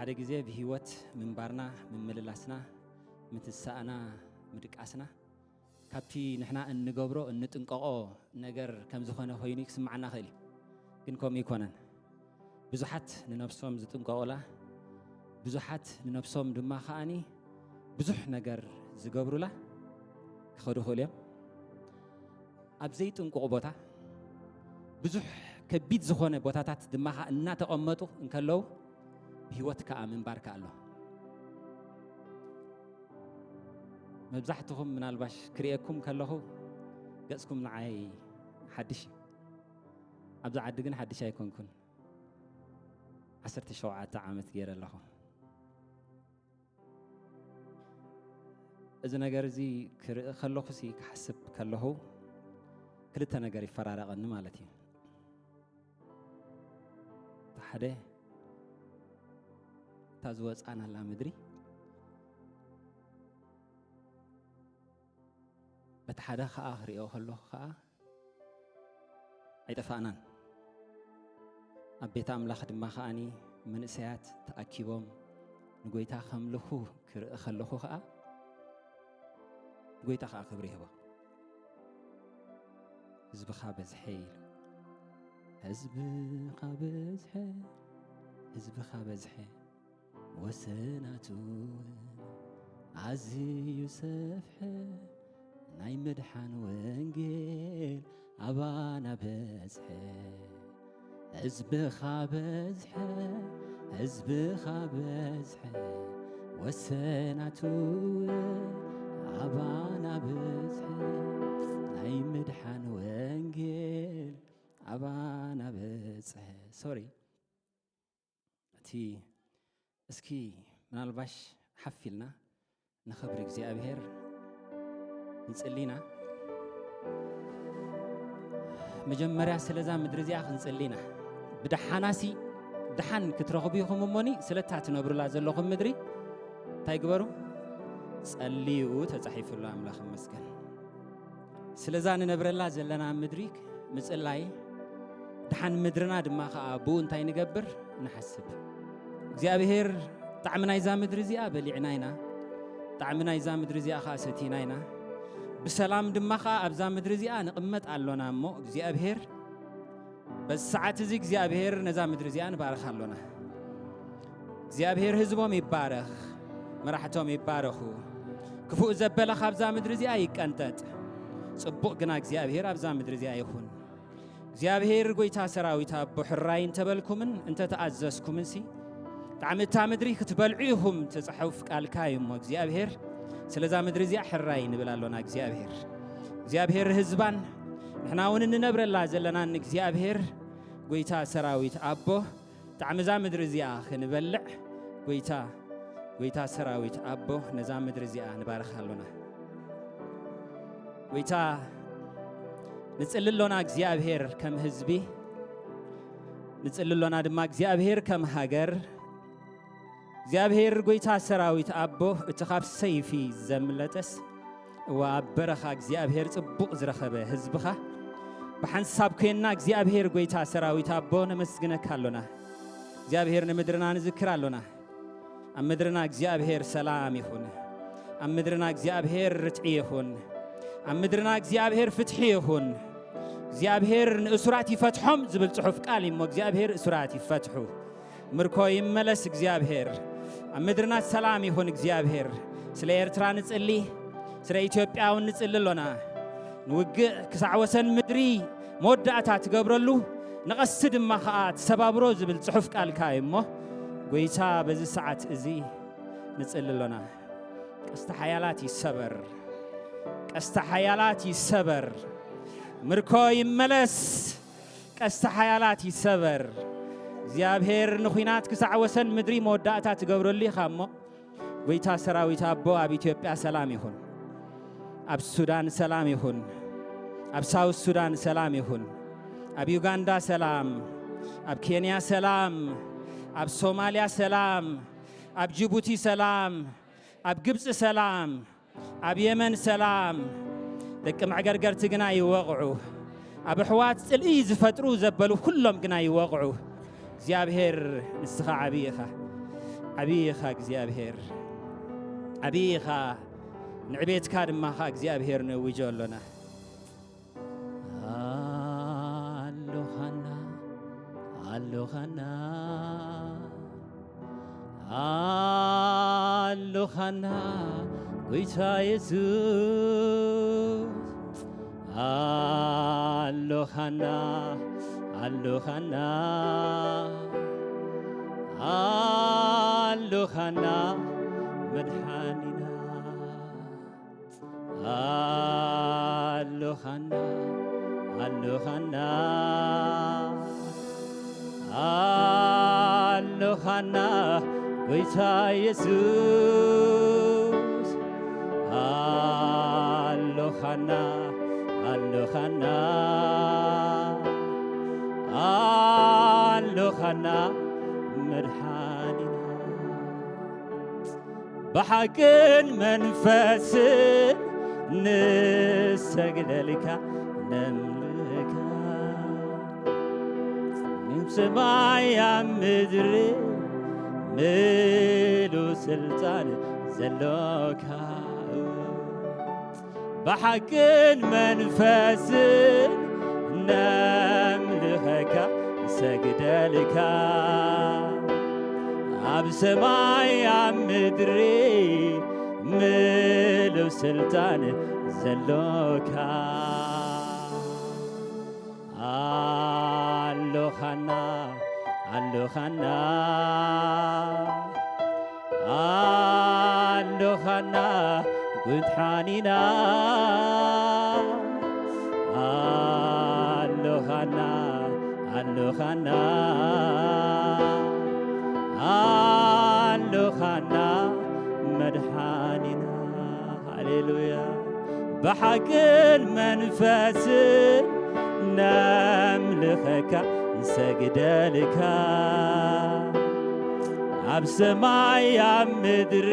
ሓደ ግዜ ብህይወት ምንባርና፣ ምምልላስና፣ ምትሳእና፣ ምድቃስና ካብቲ ንሕና እንገብሮ፣ እንጥንቀቖ ነገር ከም ዝኾነ ኮይኑ ክስምዓና ይኽእል እዩ። ግን ከምኡ ኣይኮነን። ብዙሓት ንነብሶም ዝጥንቀቑላ፣ ብዙሓት ንነብሶም ድማ ከኣኒ ብዙሕ ነገር ዝገብሩላ ክኸዱ ይኽእሉ እዮም። ኣብ ዘይጥንቁቕ ቦታ፣ ብዙሕ ከቢድ ዝኾነ ቦታታት ድማ ከኣ እናተቐመጡ እንከለዉ፣ ብህይወት ከኣ ምንባር ከኣ ኣሎ። መብዛሕትኹም ምናልባሽ ክርእየኩም ከለኹ፣ ገጽኩም ንዓይ ሓድሽ እዩ። ኣብዚ ዓዲ ግን ሓድሽ ኣይኮንኩን። ዓሰርተ ሸውዓተ ዓመት ገይረ ኣለኹ። እዚ ነገር እዚ ክርኢ ከለኹ ሲ ክሓስብ ከለኹ ክልተ ነገር ይፈራረቐኒ ማለት እዩ። እቲ ሓደ እታ ዝወፃናላ ምድሪ፣ በቲ ሓደ ከዓ ክሪኦ ከለኹ ከዓ ኣይጠፋእናን። ኣብ ቤት ኣምላኽ ድማ ከኣኒ መንእሰያት ተኣኪቦም ንጎይታ ከምልኹ ክርኢ ከለኹ ከኣ ጎይታ ከኣ ክብሪ ይህቦ። ህዝብኻ በዝሐ ኢሉ። ህዝብኻ በዝሐ፣ ህዝብኻ በዝሐ፣ ወሰናቱ እውን ኣዝዩ ሰፍሐ። ናይ ምድሓን ወንጌል ኣባና በዝሐ። ህዝብኻ በዝሐ፣ ህዝብኻ በዝሐ። ወሰናቱ እውን ኣባና በዝሐ። ናይ ምድሓን ወንጌል ኣባና በዝሐ። ሶሪ። እቲ እስኪ ምናልባሽ ሓፍ ኢልና ንኽብሪ እግዚኣብሔር ንጽሊ ኢና። መጀመርያ ስለዛ ምድሪ እዚኣ ክንጽሊ ኢና። ብደሓናሲ ደሓን ክትረኽቡ ኢኹም እሞኒ፣ ስለታ ትነብሩላ ዘለኹም ምድሪ እንታይ ግበሩ? ጸልዩ፣ ተጻሒፉሉ። ኣምላኽ ይመስገን። ስለዛ ንነብረላ ዘለና ምድሪ ምጽላይ፣ ደሓን ምድርና ድማ ኸኣ ብኡ እንታይ ንገብር ንሓስብ። እግዚኣብሔር ጣዕሚ ናይዛ ምድሪ እዚኣ በሊዕና ኢና፣ ጣዕሚ ናይዛ ምድሪ እዚኣ ኸኣ ሰቲና ኢና፣ ብሰላም ድማ ኸኣ ኣብዛ ምድሪ እዚኣ ንቕመጥ ኣሎና እሞ፣ እግዚኣብሔር በዚ ሰዓት እዚ እግዚኣብሔር ነዛ ምድሪ እዚኣ ንባርኽ ኣሎና። እግዚኣብሔር ህዝቦም ይባረኽ፣ መራሕቶም ይባረኹ። ክፉእ ዘበለ ካብዛ ምድሪ እዚኣ ይቀንጠጥ። ጽቡቕ ግና እግዚኣብሔር ኣብዛ ምድሪ እዚኣ ይኹን። እግዚኣብሔር ጐይታ ሰራዊት ኣቦ፣ ሕራይ እንተበልኩምን እንተተኣዘዝኩምንሲ፣ ጣዕሚ እታ ምድሪ ክትበልዑ ኢኹም፣ ትጽሑፍ ቃልካ እዩ እሞ፣ እግዚኣብሔር ስለዛ ምድሪ እዚኣ ሕራይ ንብል ኣሎና። እግዚኣብሔር፣ እግዚኣብሔር ህዝባን ንሕና እውን እንነብረላ ዘለናን እግዚኣብሔር ጐይታ ሰራዊት ኣቦ፣ ጣዕሚ እዛ ምድሪ እዚኣ ክንበልዕ፣ ጐይታ፣ ጐይታ ሰራዊት ኣቦ፣ ነዛ ምድሪ እዚኣ ንባርኻ ኣሎና። ጐይታ፣ ንጽሊ ኣሎና እግዚኣብሔር ከም ህዝቢ፣ ንጽሊ ኣሎና ድማ እግዚኣብሔር ከም ሃገር። እግዚኣብሔር ጐይታ ሰራዊት ኣቦ፣ እቲ ካብ ሰይፊ ዘምለጠስ፣ እወ፣ ኣብ በረኻ እግዚኣብሔር ጽቡቕ ዝረኸበ ህዝብኻ፣ ብሓንሳብ ኴንና እግዚኣብሔር ጐይታ ሰራዊት ኣቦ ነመስግነካ ኣሎና። እግዚኣብሔር ንምድርና ንዝክር ኣሎና። ኣብ ምድርና እግዚኣብሔር ሰላም ይኹን። ኣብ ምድርና እግዚኣብሔር ርትዒ ይኹን። ኣብ ምድርና እግዚኣብሔር ፍትሒ ይኹን። እግዚኣብሔር ንእሱራት ይፈትሖም ዝብል ጽሑፍ ቃል እዩ እሞ፣ እግዚኣብሔር እሱራት ይፈትሑ። ምርኮ ይመለስ እግዚኣብሔር። ኣብ ምድርና ሰላም ይኹን እግዚኣብሔር። ስለ ኤርትራ ንጽሊ፣ ስለ ኢትዮጵያ እውን ንጽሊ ኣሎና። ንውግእ ክሳዕ ወሰን ምድሪ መወዳእታ ትገብረሉ፣ ንቐስቲ ድማ ኸኣ ትሰባብሮ ዝብል ጽሑፍ ቃልካ እዩ እሞ፣ ጐይታ በዚ ሰዓት እዚ ንጽሊ ኣሎና። ቀስቲ ሓያላት ይሰበር፣ ቀስቲ ሓያላት ይሰበር፣ ምርኮ ይመለስ፣ ቀስቲ ሓያላት ይሰበር። እግዚኣብሔር ንኹናት ክሳዕ ወሰን ምድሪ መወዳእታ ትገብረሉ ኢኻ እሞ፣ ጐይታ ሰራዊት ኣቦ፣ ኣብ ኢትዮጵያ ሰላም ይኹን፣ ኣብ ሱዳን ሰላም ይኹን፣ ኣብ ሳውት ሱዳን ሰላም ይኹን፣ ኣብ ዩጋንዳ ሰላም፣ ኣብ ኬንያ ሰላም፣ ኣብ ሶማልያ ሰላም፣ ኣብ ጅቡቲ ሰላም፣ ኣብ ግብጺ ሰላም፣ ኣብ የመን ሰላም። ደቂ መዕገርገርቲ ግና ይወቕዑ፣ ኣብ ኣሕዋት ጽልኢ ዝፈጥሩ ዘበሉ ኩሎም ግና ይወቕዑ። እግዚኣብሔር ንስኻ ዓብዪ ኢኻ። ዓብዪ ኢኻ እግዚኣብሔር፣ ዓብዪ ኢኻ። ንዕቤትካ ድማ ኸኣ እግዚኣብሔር ንእውጆ ኣሎና። ኣሎኻና፣ ኣሎኻና፣ ኣሎኻና፣ ጎይታ የሱስ። ኣሎኻና፣ ኣሎኻና፣ ኣሎኻና፣ መድሓኒና። ኣሎኻና፣ ኣሎኻና፣ ኣሎኻና፣ ጎይታ የሱስ። ኣሎኻና፣ ኣሎኻና፣ ኣሎኻና፣ መድሓኒና። ብሓቅን መንፈስን ንሰግደልካ፣ ነምልካ። ኣብ ሰማይ ኣብ ምድሪ ምሉእ ስልጣን ዘሎካ፣ ብሓቅን መንፈስን ነምልኸካ፣ ንሰግደልካ። ኣብ ሰማይ ኣብ ምድሪ ምሉእ ስልጣን ዘሎካ፣ ኣሎኻና፣ ኣሎኻና፣ ኣሎኻና፣ ጉንሓኒና። ኣሎኻና፣ ኣሎኻና፣ ኣሎኻና፣ መድሓኒና። ሃሌሉያ። ብሓቅን መንፈስን ነምልኸካ፣ ንሰግደልካ። ኣብ ሰማይ ኣብ ምድሪ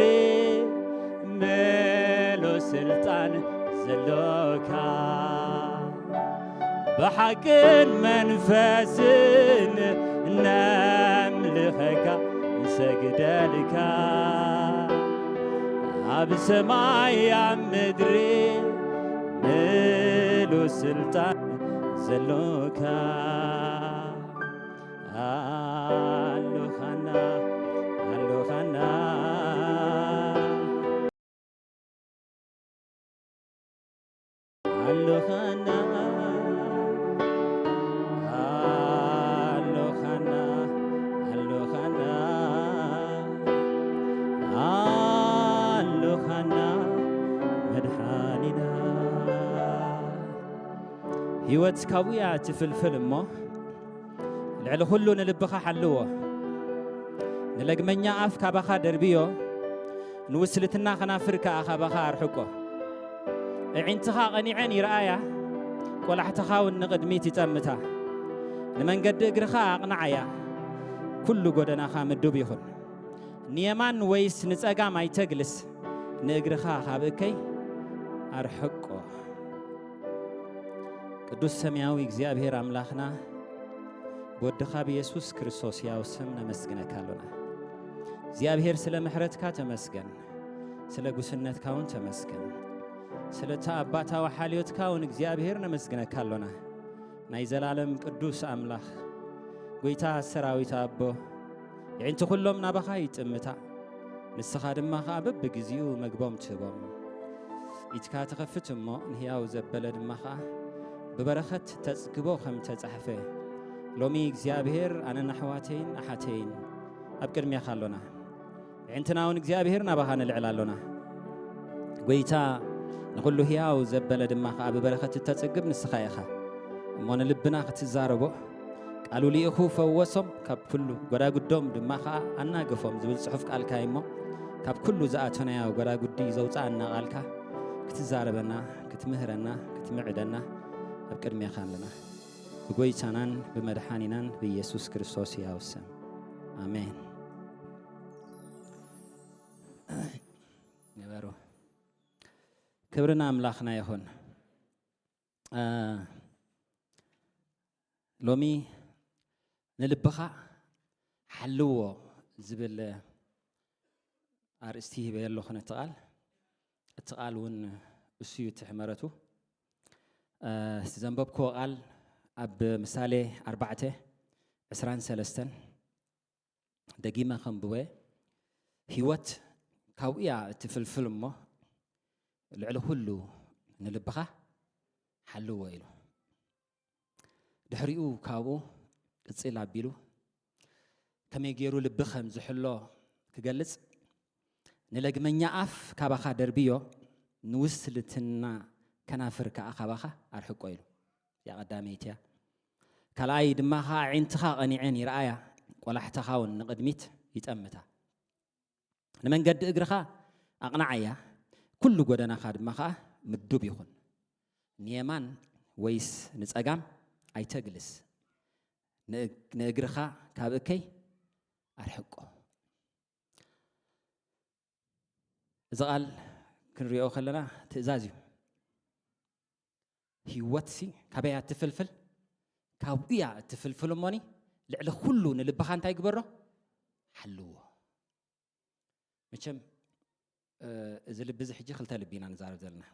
ምሉእ ስልጣን ዘሎካ፣ ብሓቅን መንፈስን ነምልኸካ፣ ንሰግደልካ። ኣብ ሰማይ ኣብ ምድሪ ምሉእ ስልጣን ዘሎካ፣ ኣሎኻና፣ ኣሎኻና። ኣሎኻና፣ ኣሎኻና፣ ኣሎኻና፣ ኣሎኻና፣ መድሓኒና። ህይወት ካብኡ እያ ትፍልፍል እሞ፣ ልዕሊ ኹሉ ንልብኻ ሓልዎ። ንለግመኛ ኣፍ ካባኻ ደርብዮ፣ ንውስልትና ኸናፍር ከኣ ካባኻ ኣርሕቆ። ኣዒንትኻ ቐኒዐን ይርኣያ፣ ቈላሕትኻ እውን ንቕድሚት ይጠምታ። ንመንገዲ እግርኻ ኣቕንዓያ፣ ኩሉ ጐደናኻ ምዱብ ይኹን። ንየማን ወይስ ንጸጋም ኣይተግልስ፣ ንእግርኻ ካብ እከይ ኣርሕቆ። ቅዱስ ሰማያዊ እግዚኣብሔር ኣምላኽና፣ ብወድኻ ብየሱስ ክርስቶስ ሕያው ስም ነመስግነካ ኣሎና። እግዚኣብሔር፣ ስለ ምሕረትካ ተመስገን፣ ስለ ጉስነትካ እውን ተመስገን፣ ስለ እታ ኣባታዊ ሓልዮትካ እውን እግዚኣብሔር ነመስግነካ ኣሎና። ናይ ዘላለም ቅዱስ ኣምላኽ፣ ጐይታ ሰራዊት ኣቦ፣ የዒንቲ ኹሎም ናባኻ ይጥምታ፣ ንስኻ ድማ ኸኣ በብግዜኡ መግቦም ትህቦም። ኢድካ ትኸፍት እሞ ንህያው ዘበለ ድማ ኸኣ ብበረኸት ተጽግቦ ከም ተጻሕፈ፣ ሎሚ እግዚኣብሔር ኣነን ኣሕዋተይን ኣሓተይን ኣብ ቅድሜኻ ኣሎና። የዒንትና እውን እግዚኣብሔር ናባኻ ነልዕል ኣሎና። ጐይታ፣ ንኹሉ ህያው ዘበለ ድማ ኸኣ ብበረኸት እተጽግብ ንስኻ ኢኻ። እሞ ንልብና ክትዛረቦ፣ ቃሉ ልኢኹ ፈወሶም፣ ካብ ኩሉ ጐዳጉዶም ድማ ኸኣ ኣናገፎም ዝብል ጽሑፍ ቃልካ እዩ እሞ፣ ካብ ኩሉ ዝኣተናዮ ጐዳጉዲ ዘውጽኣና ቃልካ ክትዛረበና፣ ክትምህረና፣ ክትምዕደና ኣብ ቅድሜኻ ኣለና። ብጐይታናን ብመድሓኒናን ብኢየሱስ ክርስቶስ ህያው ስም። ኣሜን። ንበሩ። ክብሪ ንኣምላኽና ይኹን። እ፣ ሎሚ ንልብኻ ሓልዎ ዝብል ኣርእስቲ ሂበ ኣለኹ ነቲ ቃል። እቲ ቃል እውን እሱ እዩ እቲ ሕመረቱ። እቲ ዘንበብክዎ ቃል ኣብ ምሳሌ ኣርባዕተ ዕስራን ሰለስተን ደጊመ ከንብቦ። ህይወት ካብኡ እያ እቲ ፍልፍል እሞ፣ ልዕሊ ኩሉ ንልብኻ ሓልዎ ኢሉ። ድሕሪኡ ካብኡ ቅጽል ኣቢሉ ከመይ ገይሩ ልቢ ከም ዝሕሎ ክገልጽ፣ ንለግመኛ ኣፍ ካባኻ ደርብዮ፣ ንውስልትና ከናፍር ከኣ ካባኻ ኣርሕቆ ኢሉ። እዚኣ ቀዳመይቲ እያ። ካልኣይ ድማ ከኣ ኣዒንትኻ ቀኒዐን ይረኣያ፣ ቆላሕትኻ እውን ንቕድሚት ይጠምታ። ንመንገዲ እግርኻ ኣቕንዓያ፣ ኩሉ ጎደናኻ ድማ ከኣ ምዱብ ይኹን። ንየማን ወይስ ንጸጋም ኣይተግልስ፣ ንእግ-፣ ንእግርኻ ካብ እከይ ኣርሕቆ። እዚ ቃል ክንሪኦ ከለና ትእዛዝ እዩ። ህይወትሲ ካበይ እያ እትፍልፍል? ካብኡ እያ እትፍልፍል እሞኒ፣ ልዕሊ ኩሉ ንልብኻ እንታይ ግበሮ? ሓልዎ። መቸም፣ እ፣ እዚ ልቢ እዚ ሕጂ ክልተ ልቢ ኢና ንዛረብ ዘለና።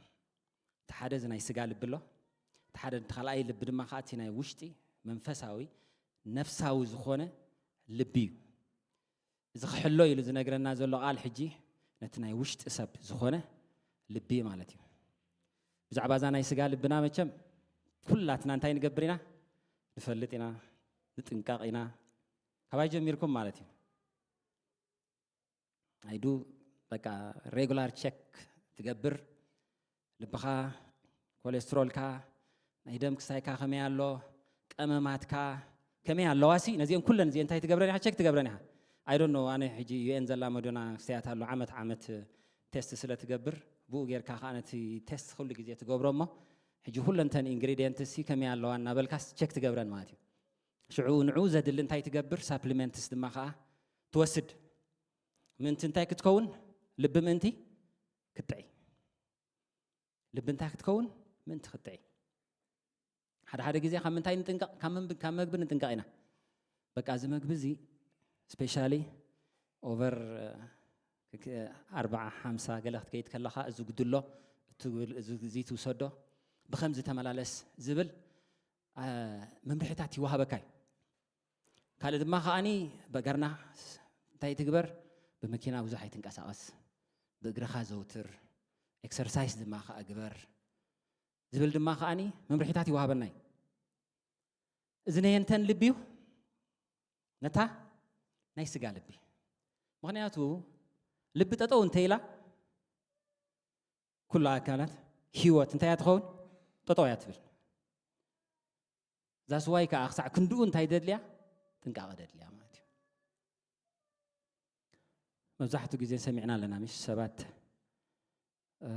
እቲ ሓደ እዚ ናይ ስጋ ልቢ ኣሎ፣ እቲ ሓደ፣ እቲ ካልኣይ ልቢ ድማ ከኣ እቲ ናይ ውሽጢ መንፈሳዊ፣ ነፍሳዊ ዝኾነ ልቢ እዩ። እዚ ክሕሎ ኢሉ ዝነግረና ዘሎ ቃል ሕጂ ነቲ ናይ ውሽጢ ሰብ ዝኾነ ልቢ ማለት እዩ። ብዛዕባ እዛ ናይ ስጋ ልብና መቸም ኩላትና እንታይ ንገብር ኢና? ንፈልጥ ኢና፣ ንጥንቀቕ ኢና። ካባይ ጀሚርኩም ማለት እዩ። ኣይዱ በቃ ሬጉላር ቸክ ትገብር። ልብኻ፣ ኮሌስትሮልካ፣ ናይ ደም ክሳይካ ከመይ ኣሎ፣ ቀመማትካ ከመይ ኣለዋ ሲ፣ ነዚአን ኩለን እዚአን እንታይ ትገብረን ኢኻ? ቸክ ትገብረን ኢኻ። ኣይ ዶንት ኖ፣ ኣነ ሕጂ ዩ ኤን ዘላመዶና ክስተያት ኣሎ፣ ዓመት ዓመት ቴስት ስለ ትገብር፣ ብኡ ጌርካ ከኣ ነቲ ቴስት ኩሉ ግዜ ትገብሮ እሞ፣ ሕጂ ኩለንተን ኢንግሪዲየንት ሲ ከመይ ኣለዋ እናበልካስ ቸክ ትገብረን ማለት እዩ። ሽዑ ንዕኡ ዘድሊ እንታይ ትገብር? ሳፕሊመንትስ ድማ ከኣ ትወስድ። ምእንቲ እንታይ ክትከውን? ልቢ ምእንቲ ክትጥዒ። ልቢ እንታይ ክትከውን? ምእንቲ ክትጥዒ። ሓደ ሓደ ግዜ ካብ ምንታይ ንጥንቀቕ? ካብ መንብ-፣ ካብ መግቢ ንጥንቀቕ ኢና። በቃ እዚ መግቢ እዚ ስፔሻሊ ኦቨር፣ እ፣ ክክ-፣ ኣርብዓ፣ ሓምሳ ገለ ክትከይድ ከለኻ እዚ ጉድሎ፣ እቲ ጉል-፣ እዚ፣ እዚ ትውሰዶ፣ ብኸምዚ ተመላለስ ዝብል፣ እ፣ መምርሒታት ይወሃበካ እዩ። ካልእ ድማ ከኣኒ በገርና እንታይ ትግበር? ብመኪና ብዙሕ ኣይትንቀሳቐስ፣ ብእግርኻ ዘውትር፣ ኤክሰርሳይስ ድማ ከኣ ግበር ዝብል ድማ ከኣኒ መምርሒታት ይወሃበና እዩ። እዚ ነየንተን ልቢ እዩ? ነታ ናይ ስጋ ልቢ። ምኽንያቱ ልቢ ጠጠው እንተ ኢላ ኩሉ ኣካላት ህይወት እንታይ እያ ትኸውን? ጠጠው እያ ትብል። ዛስዋይ ከዓ ክሳዕ ክንድኡ እንታይ ደድልያ? ጥንቃቐ ደድልያ ማለት እዩ። መብዛሕትኡ ግዜ ሰሚዕና ኣለና፣ ምሽ ሰባት፣ እ፣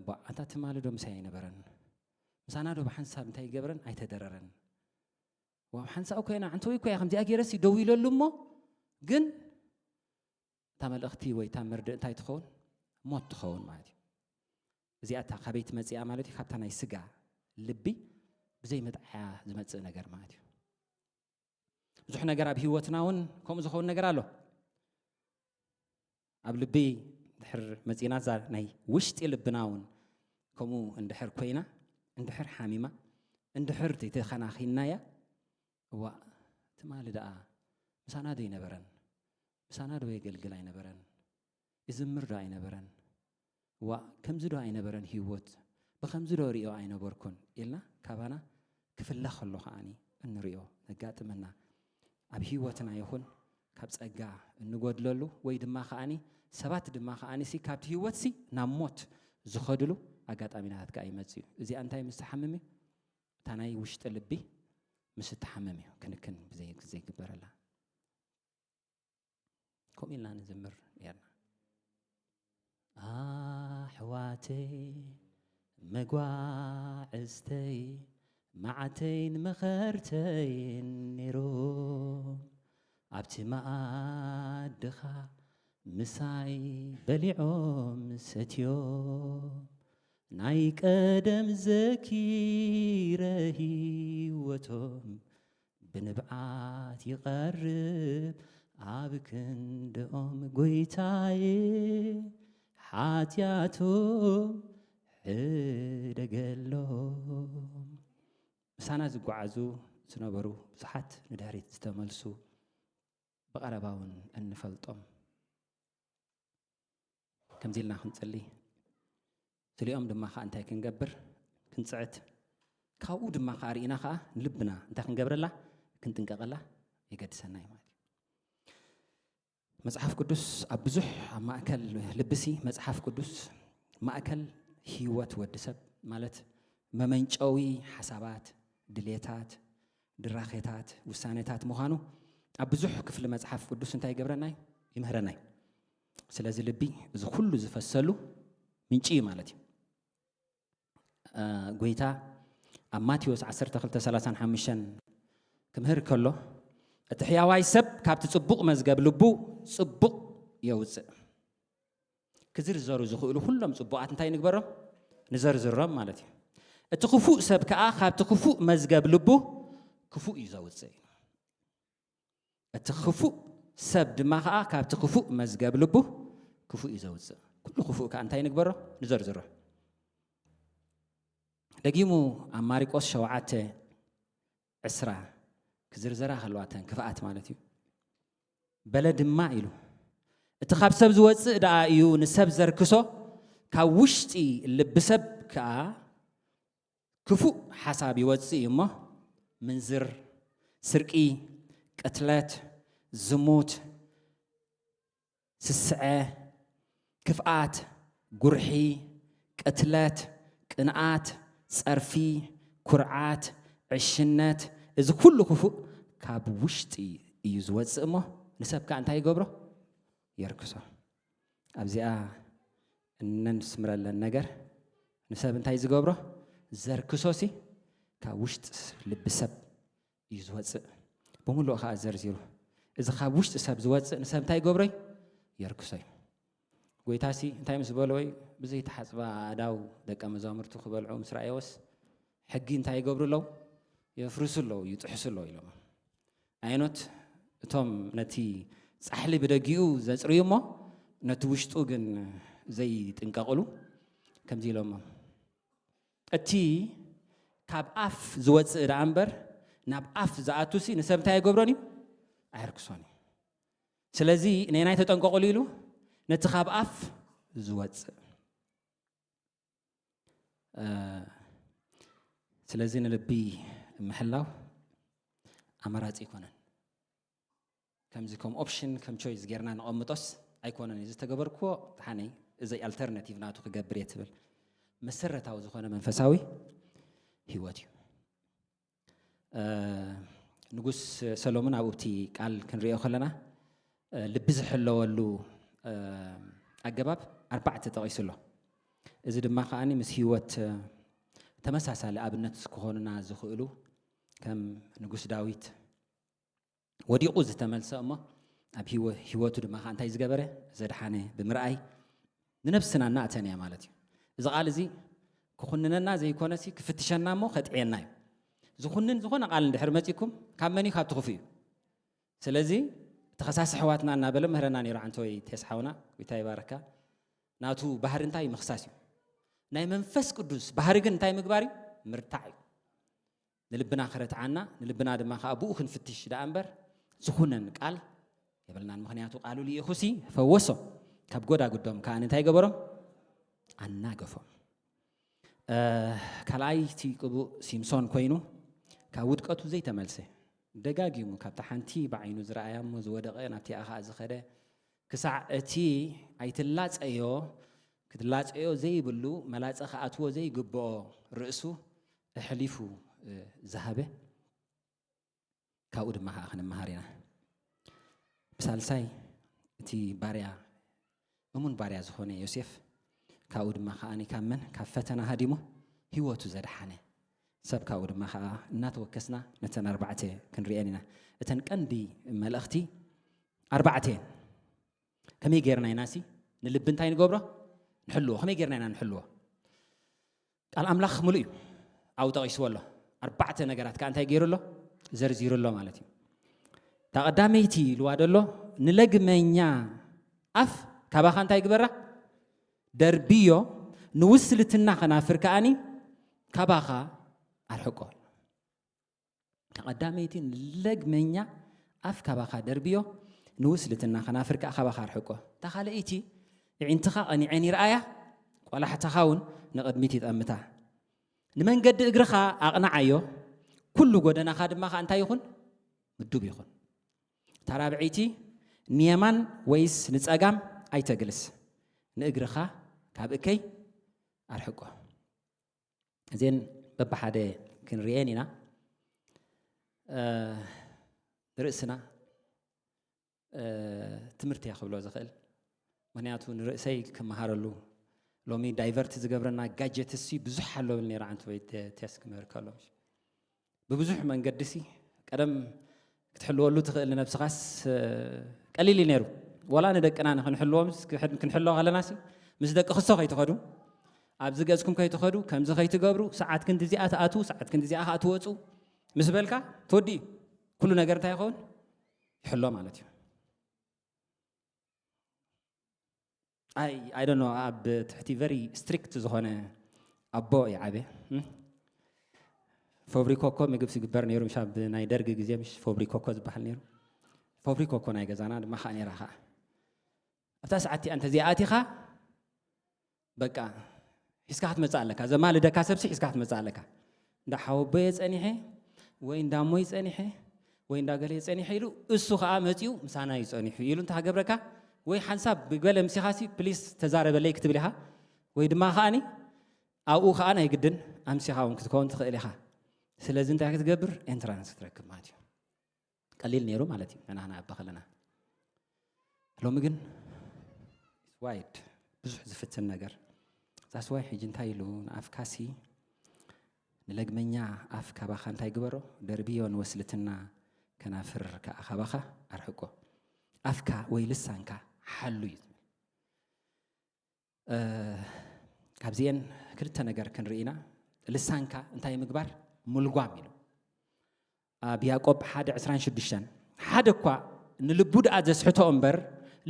"ቧ፣ ኣታ ትማሊ ዶ ምሳይ ኣይነበረን? ምሳና ዶ ብሓንሳብ እንታይ ይገብረን ኣይተደረረን? ዋው፣ ሓንሳብ እኮ ኢና፣ ዓንተወይ እኮ እያ ከምዚኣ ገይረሲ ደው ኢለሉ እሞ፣ ግን እታ መልእኽቲ ወይ እታ መርድእ እንታይ ትኸውን? ሞት ትኸውን ማለት እዩ." እዚኣ እታ ካበይ ትመጽእ እያ ማለት እዩ? ካብታ ናይ ስጋ ልቢ ብዘይ መጥዓያ ዝመጽእ ነገር ማለት እዩ። ብዙሕ ነገር ኣብ ህይወትና እውን ከምኡ ዝኸውን ነገር ኣሎ። ኣብ ልቢ እንድሕር መጺና፣ እዛ ናይ ውሽጢ ልብና እውን ከምኡ እንድሕር ኮይና፣ እንድሕር ሓሚማ፣ እንድሕር ተይተኸናኺንናያ፣ እዋእ፣ ትማሊ ደኣ ምሳና ዶ ኣይነበረን? ምሳና ዶ የገልግል ኣይነበረን? ይዝምር ዶ ኣይነበረን? ዋእ፣ ከምዚ ዶ ኣይነበረን ህይወት? ብኸምዚ ዶ ርእዮ ኣይነበርኩን? ኢልና ካባና ክፍለ ከሎ ከኣኒ እንርእዮ ነጋጥመና። ኣብ ህይወትና ይኹን ካብ ጸጋ እንጎድለሉ ወይ ድማ ከኣኒ ሰባት ድማ ከኣኒሲ ካብቲ ህይወትሲ ናብ ሞት ዝኸድሉ ኣጋጣሚታት ከኣ ይመጽእ እዩ። እዚኣ እንታይ ምስ ትሓምም እዩ? እታ ናይ ውሽጢ ልቢ ምስ እትሓምም እዩ ክንክን ብዘይ-፣ ዘይግበረላ። ከምኡ ኢልና ንዝምር ኔርና። ኣሕዋተይ መጓዕዝተይ መዓተይን መኸርተይን ኔሮም፣ ኣብቲ መኣድኻ ምሳይ በሊዖም ሰትዮም፣ ናይ ቀደም ዘኪረ ህይወቶም ብንብዓት ይቐርብ ኣብ ክንድኦም ጎይታዬ፣ ሓጢኣቶም ሕደገሎም። ምሳና ዝጓዓዙ ዝነበሩ ብዙሓት ንድሕሪት ዝተመልሱ፣ ብቐረባ እውን እንፈልጦም። ከምዚ ኢልና ክንጽሊ፣ ስሊኦም ድማ ኸኣ እንታይ ክንገብር? ክንጽዕት። ካብኡ ድማ ኸኣ ርኢና ኸኣ ንልብና እንታይ ክንገብረላ? ክንጥንቀቐላ የገድሰና እዩ ማለት እዩ። መጽሓፍ ቅዱስ ኣብ ብዙሕ፣ ኣብ ማእከል ልብሲ መጽሓፍ ቅዱስ ማእከል ህይወት ወዲ ሰብ፣ ማለት መመንጨዊ ሓሳባት፣ ድሌታት፣ ድራኼታት፣ ውሳኔታት ምዃኑ ኣብ ብዙሕ ክፍሊ መጽሓፍ ቅዱስ እንታይ ይገብረና እዩ? ይምህረና እዩ። ስለዚ ልቢ እዚ ኩሉ ዝፈሰሉ ምንጪ እዩ ማለት እዩ። እ፣ ጎይታ ኣብ ማቴዎስ ዓሰርተ ክልተ ሰላሳን ሓሙሽተን ክምህር ከሎ፣ እቲ ሕያዋይ ሰብ ካብቲ ጽቡቕ መዝገብ ልቡ ጽቡቕ የውጽእ። ክዝርዘሩ ዝኽእሉ ኩሎም ጽቡቓት እንታይ ንግበሮም? ንዘርዝሮም ማለት እዩ። እቲ ክፉእ ሰብ ከኣ ካብቲ ክፉእ መዝገብ ልቡ ክፉእ እዩ ዘውጽእ። እቲ ክፉእ ሰብ ድማ ከኣ ካብቲ ክፉእ መዝገብ ልቡ ክፉእ እዩ ዘውጽእ። ኩሉ ክፉእ ከኣ እንታይ ንግበሮ? ንዘርዝሮ። ደጊሙ ኣብ ማርቆስ ሸውዓተ ዕስራ ክዝርዘራ ከለዋ እተን ክፍኣት ማለት እዩ። በለ ድማ ኢሉ፣ እቲ ካብ ሰብ ዝወጽእ ደኣ እዩ ንሰብ ዘርክሶ፣ ካብ ውሽጢ ልቢ ሰብ ከኣ ክፉእ ሓሳብ ይወጽእ እዩ እሞ፣ ምንዝር፣ ስርቂ፣ ቅትለት፣ ዝሙት፣ ስስዐ፣ ክፍኣት፣ ጉርሒ፣ ቅትለት፣ ቅንኣት፣ ጸርፊ፣ ኩርዓት፣ ዕሽነት፣ እዚ ኩሉ ክፉእ ካብ ውሽጢ እዩ ዝወጽእ እሞ፣ ንሰብ ከኣ እንታይ ይገብሮ? የርክሶ። ኣብዚኣ እነንስምረለን ነገር፣ ንሰብ እንታይ ዝገብሮ? ዘርክሶሲ ካብ ውሽጢ ልቢ ሰብ እዩ ዝወጽእ። ብምሉእ ከኣ ዘርዚሩ። እዚ ካብ ውሽጢ ሰብ ዝወጽእ ንሰብ እንታይ ይገብሮ እዩ? የርክሶ እዩ። ጎይታሲ እንታይ ምስ በሎ እዩ? ብዘይተሓጽባ ኣእዳው ደቀ መዛሙርቱ ክበልዑ ምስ ረኣየዎስ፣ ሕጊ እንታይ ይገብሩ ኣለዉ? የፍርሱ ኣለዉ፣ ይጥሕሱ ኣለዉ ኢሎም። ኣየኖት እቶም ነቲ ጻሕሊ ብደጊኡ ዘጽርዩ እሞ፣ ነቲ ውሽጡ ግን ዘይጥንቀቕሉ፣ ከምዚ ኢሎሞ፣ እቲ ካብ ኣፍ ዝወጽእ ደኣ እምበር፣ ናብ ኣፍ ዝኣቱሲ ንሰብ እንታይ ኣይገብሮን እዩ? ኣየርክሶን እዩ። ስለዚ ነናይ ተጠንቀቑሉ ኢሉ፣ ነቲ ካብ ኣፍ ዝወጽእ። እ፣ ስለዚ ንልቢ ምሕላው ኣማራጺ ኣይኮነን። ከምዚ ከም ኦፕሽን፣ ከም ቾይስ ጌርና ንቐምጦስ ኣይኮነን። እዚ ዝተገበርክዎ ተሓነይ፣ እዚ ኣልተርናቲቭ ናቱ ክገብር እየ ትብል። መሰረታዊ ዝኾነ መንፈሳዊ ህይወት እዩ። እ፣ ንጉስ ሰሎሞን ኣብኡ እቲ ቃል ክንሪኦ ከለና፣ እ፣ ልቢ ዝሕለወሉ፣ እ፣ ኣገባብ ኣርባዕተ ጠቒሱ ኣሎ። እዚ ድማ ከኣ ምስ ህይወት፣ እ፣ ተመሳሳሊ ኣብነት ክኾኑና ዝኽእሉ፣ ከም ንጉስ ዳዊት ወዲቑ ዝተመልሰ እሞ ኣብ ህይወ-፣ ህይወቱ ድማ ከኣ እንታይ ዝገበረ? ዘድሓነ ብምርኣይ ንነብስና እናእተነያ ማለት እዩ። እዚ ቃል እዚ ክኹንነና ዘይኮነሲ ክፍትሸና እሞ ከጥዕየና እዩ። ዝኹንን ዝኾነ ቃል እንድሕር መጺኩም ካብ መን እዩ? ካብ ትኽፉእ እዩ። ስለዚ እቲ ከሳሲ ኣሕዋትና እናበለ ምህረና ነይሩ ዓንተወይ ቴስ ሓውና፣ ጎይታ ይባረካ። ናቱ ባህሪ እንታይ እዩ? ምኽሳስ እዩ። ናይ መንፈስ ቅዱስ ባህሪ ግን እንታይ ምግባር እዩ? ምርታዕ እዩ። ንልብና ከረትዓና፣ ንልብና ድማ ከኣ ብኡ ክንፍትሽ ደኣ እምበር፣ ዝኹነን ቃል የብልናን። ምኽንያቱ ቃሉ ልኢኹሲ ፈወሶም፣ ካብ ጎዳጉዶም ከኣ እንታይ ገበሮም? ኣናገፎም። እ፣ ካልኣይ እቲ ቅቡእ ሲምሶን ኮይኑ፣ ካብ ውድቀቱ ዘይተመልሰ፣ ደጋጊሙ ካብታ ሓንቲ ብዓይኑ ዝረኣያ እሞ ዝወደቐ፣ ናብቲኣ ከኣ ዝኸደ፣ ክሳዕ እቲ ኣይትላጸዮ፣ ክትላጸዮ ዘይብሉ፣ መላጸ ክኣትዎ ዘይግብኦ ርእሱ ኣሕሊፉ፣ እ፣ ዝሃበ፣ ካብኡ ድማ ከኣ ክንመሃር ኢና። ብሳልሳይ፣ እቲ ባርያ፣ እሙን ባርያ ዝኾነ ዮሴፍ፣ ካብኡ ድማ ከኣ ካብ መን? ካብ ፈተና ሃዲሙ ህይወቱ ዘድሓነ ሰብ፣ ካብኡ ድማ ከኣ እናተወከስና ነተን ኣርባዕተ ክንሪአን ኢና። እተን ቀንዲ መልእኽቲ ኣርባዕተ እየን። ከመይ ጌርና ኢናሲ ንልቢ እንታይ ንገብሮ? ንሕልዎ። ከመይ ጌርና ኢና ንሕልዎ? ቃል ኣምላኽ ምሉእ እዩ። ኣብኡ ጠቒስዎ ኣሎ። ኣርባዕተ ነገራት ከኣ እንታይ ገይሩ ኣሎ? ዘርዚሩ ኣሎ ማለት እዩ። እቲ እታ ቀዳመይቲ ኢልዋ ደሎ፣ ንለግመኛ ኣፍ ካባኻ እንታይ ግበራ? ደርብዮ፣ ንውስልትና ከናፍር ከኣኒ ካባኻ ኣርሕቆ። እታ ቀዳመይቲ ንለግመኛ ኣፍ ካባኻ ደርብዮ፣ ንውስልትና ከናፍር ከኣ ካባኻ ኣርሕቆ። እታ ካልኣይቲ ኣዒንትኻ ቀኒዐን ይርኣያ፣ ቆላሕትኻ እውን ንቕድሚት ይጠምታ። ንመንገዲ እግርኻ ኣቕንዓዮ፣ ኩሉ ጎደናኻ ድማ ኸኣ እንታይ ይኹን? ምዱብ ይኹን። እታ ራብዐይቲ ንየማን ወይስ ንጸጋም ኣይተግልስ፣ ንእግርኻ ካብ እከይ ኣርሕቆ። እዘን በብሓደ ክንርእየን ኢና። እ፣ ንርእስና እ፣ ትምህርቲ እየ ክብሎ ዝኽእል። ምኽንያቱ ንርእሰይ ክመሃረሉ፣ ሎሚ ዳይቨርት ዝገብረና ጋጀትሲ ብዙሕ ኣሎ ብል ነይረ፣ ዓንቱ ወይ ተ-፣ ቴስክ ክምህር ከሎ። ብብዙሕ መንገዲ ሲ ቀደም ክትሕልወሉ ትኽእል ንነብስኻስ፣ እ፣ ቀሊል እዩ ነይሩ። ወላ ንደቅና ንክንሕልዎም ስ-፣ ክሕድ-፣ ክንሕልዎ ከለና ሲ ምስ ደቂ ክሶ ከይትኸዱ፣ ኣብዚ ገጽኩም ከይትኸዱ፣ ከምዚ ከይትገብሩ፣ ሰዓት ክንዲ እዚኣ ትኣትዉ፣ ሰዓት ክንዲ እዚኣ ከኣ ትወጹ ምስ በልካ ትወዲ እዩ። ኩሉ ነገር እንታይ ይኸውን? ይሕሎ ማለት እዩ። ኣይ፣ ኣይ ዶንት ኖ፣ ኣብ ትሕቲ ቨሪ ስትሪክት ዝኾነ ኣቦ ይዓበ። እም? ፎብሪኮኮ ምግብ ዝግበር ነይሩ፣ ምሽ ኣብ ናይ ደርጊ ግዜ ምሽ ፎብሪኮኮ ዝበሃል ነይሩ። ፎብሪኮኮ ናይ ገዛና ድማ ኸኣ ነይራ ኸኣ። ኣብታ ሰዓት እቲኣ እንተዘይኣቲኻ፣ በቃ፣ ሒዝካ ክትመጽእ ኣለካ። ዘማልደካ ሰብሲ ሒዝካ ክትመጽእ ኣለካ። እንዳ ሓወቦየ ጸኒሐ፣ ወይ እንዳ እሞይ ጸኒሐ፣ ወይ እንዳ ገለየ ጸኒሐ ኢሉ፣ እሱ ኸኣ መጺኡ ምሳና እዩ ጸኒሑ ኢሉ እንተ ሃገብረካ፣ ወይ ሓንሳብ ብገለ ምሲኻሲ፣ ፕሊስ ተዛረበለይ ክትብል ኢኻ። ወይ ድማ ኸኣኒ፣ ኣብኡ ኸኣ ናይ ግድን ኣምሲኻ እውን ክትከውን ትኽእል ኢኻ። ስለዚ እንታይ ክትገብር? ኤንትራንስ ክትረክብ ማለት እዩ። ቀሊል ነይሩ ማለት እዩ፣ ንሕና ክንዓቢ ከለና። ሎሚ ግን ዋይድ፣ ብዙሕ ዝፍትን ነገር። ዛስ ዋይ ሕጂ እንታይ ኢሉ ንኣፍካሲ ንለግመኛ ኣፍ ካባኻ እንታይ ግበሮ? ደርብዮ፣ ንወስልትና ከናፍር ከኣ ካባኻ ኣርሕቆ። ኣፍካ ወይ ልሳንካ ሓሉ እዩ ዝብል። እ፣ ካብዚኤን ክልተ ነገር ክንርኢ ኢና። ልሳንካ እንታይ ምግባር? ምልጓም ኢሉ። ኣብ ያዕቆብ ሓደ ዕስራን ሽዱሽተን፣ ሓደ እኳ ንልቡ ደኣ ዘስሕቶ እምበር፣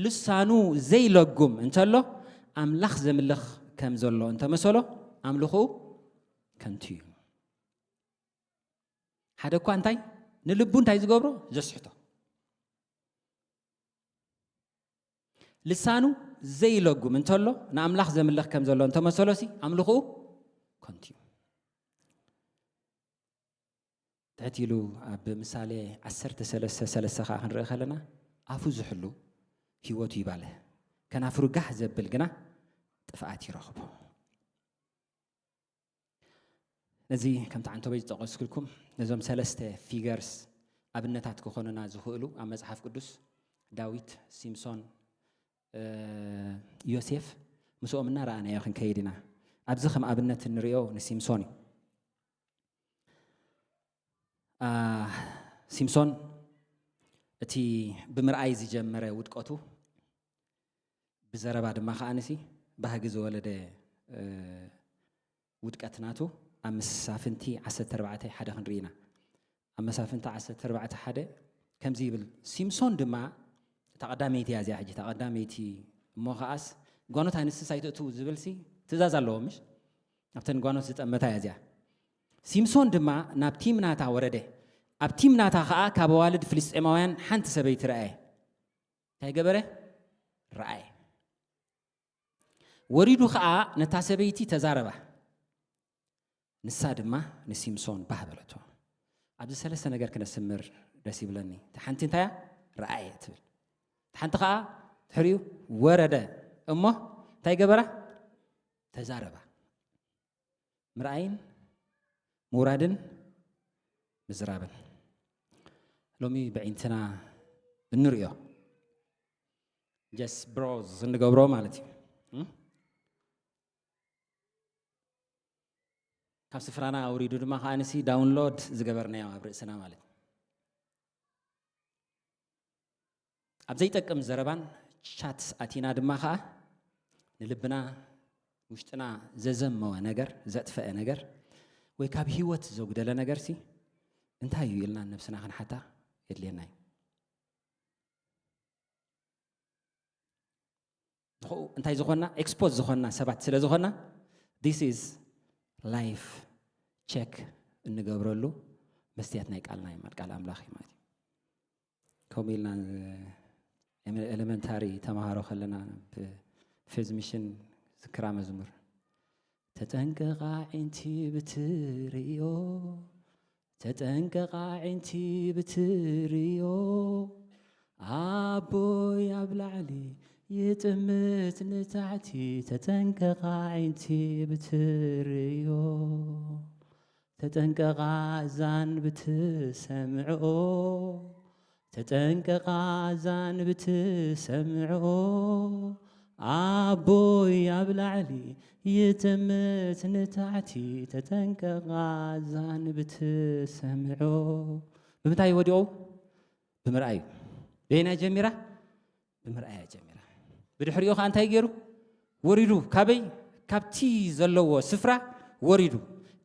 ልሳኑ ዘይለጉም እንተሎ፣ ኣምላኽ ዘምልኽ ከም ዘሎ እንተመሰሎ፣ ኣምልኾኡ ከንቱ እዩ። ሓደ እኳ እንታይ? ንልቡ እንታይ ዝገብሮ? ዘስሕቶ። ልሳኑ ዘይለጉም እንተሎ፣ ንኣምላኽ ዘምልኽ ከም ዘሎ እንተመሰሎሲ፣ ኣምልኾኡ ከንቱ እዩ። ትሕት ኢሉ ኣብ ምሳሌ ዓሰርተ ሰለስተ ሰለስተ ኸዓ ክንርኢ ከለና፣ ኣፉ ዝሕሉ ህይወቱ ይባልህ፣ ከናፍሩ ጋህ ዘብል ግና ጥፍኣት ይረኽቦ። ነዚ ከምቲ ዓንተቦይ ዝጠቐስኩልኩም፣ ነዞም ሰለስተ ፊገርስ ኣብነታት ክኾኑና ዝኽእሉ ኣብ መጽሓፍ ቅዱስ፣ ዳዊት፣ ሲምሶን፣ እ፣ ዮሴፍ፣ ምስኦም እናረኣናዮ ክንከይድ ኢና። ኣብዚ ከም ኣብነት እንሪኦ ንሲምሶን እዩ። አ፣ ሲምሶን እቲ ብምርኣይ ዝጀመረ ውድቀቱ፣ ብዘረባ ድማ ከኣ ንሲ ባህጊ ዝወለደ፣ እ፣ ውድቀት ናቱ ኣብ መሳፍንቲ ዓሰርተ ኣርባዕተ ሓደ ክንርኢ ኢና። ኣብ መሳፍንቲ ዓሰርተ ኣርባዕተ ሓደ ከምዚ ይብል፣ ሲምሶን ድማ፣ እታ ቀዳመይቲ እያ እዚኣ ሕጂ፣ እታ ቀዳመይቲ፣ እሞ ከኣስ ጓኖት ኣንስትስ ኣይትእትዉ ዝብልሲ ትእዛዝ ኣለዎ፣ ምሽ? ኣብተን ጓኖት ዝጠመታ እያ እዚኣ። ሲምሶን ድማ ናብ ቲምናታ ወረደ። ኣብ ቲምናታ ኸኣ ካብ ኣዋልድ ፍልስጤማውያን ሓንቲ ሰበይቲ ረኣየ። እንታይ ገበረ? ረኣየ። ወሪዱ ኸኣ ነታ ሰበይቲ ተዛረባ። ንሳ ድማ ንሲምሶን ባህ በለቶ። ኣብዚ ሰለስተ ነገር ክነስምር ደስ ይብለኒ። እታ ሓንቲ እንታይ እያ? ረኣየ ትብል። እታ ሓንቲ ኸኣ ድሕሪኡ ወረደ። እሞ እንታይ ገበራ? ተዛረባ። ምርኣይን ምውራድን ምዝራብን። ሎሚ ብዒንትና እንርእዮ። ጀስት ብሮዝ እንገብሮ ማለት እዩ። እም? ካብ ስፍራና ኣውሪዱ ድማ ከኣ ንሲ ዳውንሎድ ዝገበርናዮ ኣብ ርእስና ማለት እዩ። ኣብ ዘይጠቅም ዘረባን ቻት ኣቲና ድማ ከኣ ንልብና ውሽጥና ዘዘመወ ነገር፣ ዘጥፈአ ነገር፣ ወይ ካብ ህይወት ዘጉደለ ነገርሲ እንታይ እዩ ኢልና ነብስና ክንሓታ የድልየና እዩ። ብኡ እንታይ ዝኾንና? ኤክስፖዝ ዝኾንና ሰባት ስለ ዝኾንና፣ this is life check እንገብረሉ መስትያት ናይ ቃልና እዩ ማለት፣ ቃል ኣምላኽ እዩ ማለት እዩ። ከምኡ ኢልና ኤሌመንታሪ ተምሃሮ ከለና፣ ብ ፌዝ ሚሽን ዝክራ መዝሙር፣ "ተጠንቀቕ ኣዒንቲ ብትርእዮ፣ ተጠንቀቕ ኣዒንቲ ብትርእዮ፣ ኣቦይ ኣብ ላዕሊ ይጥምት ንታሕቲ፣ ተጠንቀቕ ኣዒንቲ ብትርእዮ፣ ተጠንቀቕ ኣእዛን ብትሰምዕኦ፣ ተጠንቀቕ ኣእዛን ብትሰምዕኦ፣ ኣቦይ ኣብ ላዕሊ ይጥምት ንታሕቲ፣ ተጠንቀቕ ኣእዛን ብትሰምዕኦ." ብምንታይ ወዲቑ? ብምርኣዩ። በየናይ ጀሚራ? ብምርኣያ ጀሚራ። ብድሕሪኡ ኸዓ እንታይ ገይሩ? ወሪዱ። ካበይ? ካብቲ ዘለዎ ስፍራ ወሪዱ።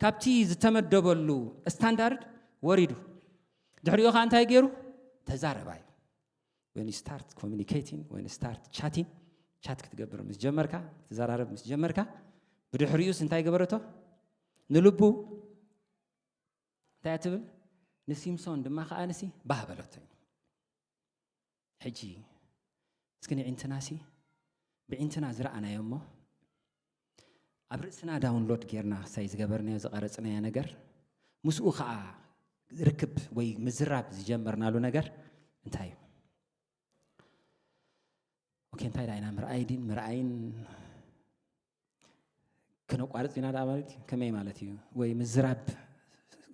ካብቲ ዝተመደበሉ ስታንዳርድ ወሪዱ። ድሕሪኡ ኸዓ እንታይ ገይሩ? ተዛረባዩ። When you start communicating, when you start chatting፣ ቻት ክትገብር ምስ ጀመርካ፣ ክትዘራረብ ምስ ጀመርካ፣ ብድሕሪኡስ እንታይ ገበረቶ? ንልቡ እንታይ እያ ትብል? ንሲምሶን ድማ ኸዓ ንሲ ባህ በለቶ እዩ። ሕጂ እስኪ ንዒንትናሲ ብዒንትና ዝረኣናዮ እሞ ኣብ ርእስና ዳውንሎድ ጌርና ክሳይ ዝገበርናዮ ዝቐረጽናዮ ነገር ምስኡ ኸዓ ርክብ ወይ ምዝራብ ዝጀመርናሉ ነገር እንታይ እዩ? ኦኬ፣ እንታይ ደኣ ኢና ምርኣይ ድን ምርኣይን ክነቋርጽ ኢና ደኣ ማለት እዩ? ከመይ ማለት እዩ? ወይ ምዝራብ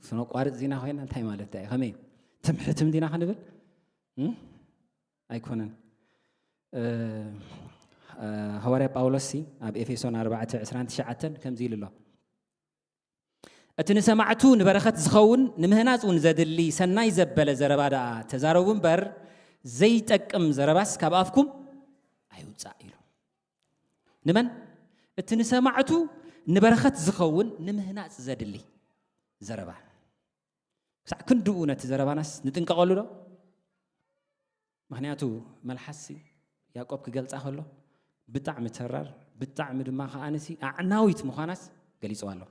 ክነቋርጽ ዲና ኮይና እንታይ ማለት እዩ? ከመይ ትምሕትም ዲና ክንብል? እም? ኣይኮነን። እ፣ እ፣ ሃዋርያ ጳውሎስ ሲ ኣብ ኤፌሶን ኣርባዕተ ዕስራን ትሽዓተን ከምዚ ኢሉ ኣሎ። "እቲ ንሰማዕቱ ንበረኸት ዝኸውን ንምህናጽ እውን ዘድሊ ሰናይ ዘበለ ዘረባ ደኣ ተዛረቡ እምበር፣ ዘይጠቅም ዘረባስ ካብ ኣፍኩም ኣይውጻእ" ኢሉ። ንመን? እቲ ንሰማዕቱ ንበረኸት ዝኸውን ንምህናጽ ዘድሊ ዘረባ። ክሳዕ ክንድኡ ነቲ ዘረባናስ ንጥንቀቐሉ ዶ? ምኽንያቱ መልሓስሲ ያዕቆብ ክገልጻ ከሎ ብጣዕሚ ተራር፣ ብጣዕሚ ድማ ከኣ ንሲ ኣዕናዊት ምዃናስ ገሊጽዋ ኣሎ።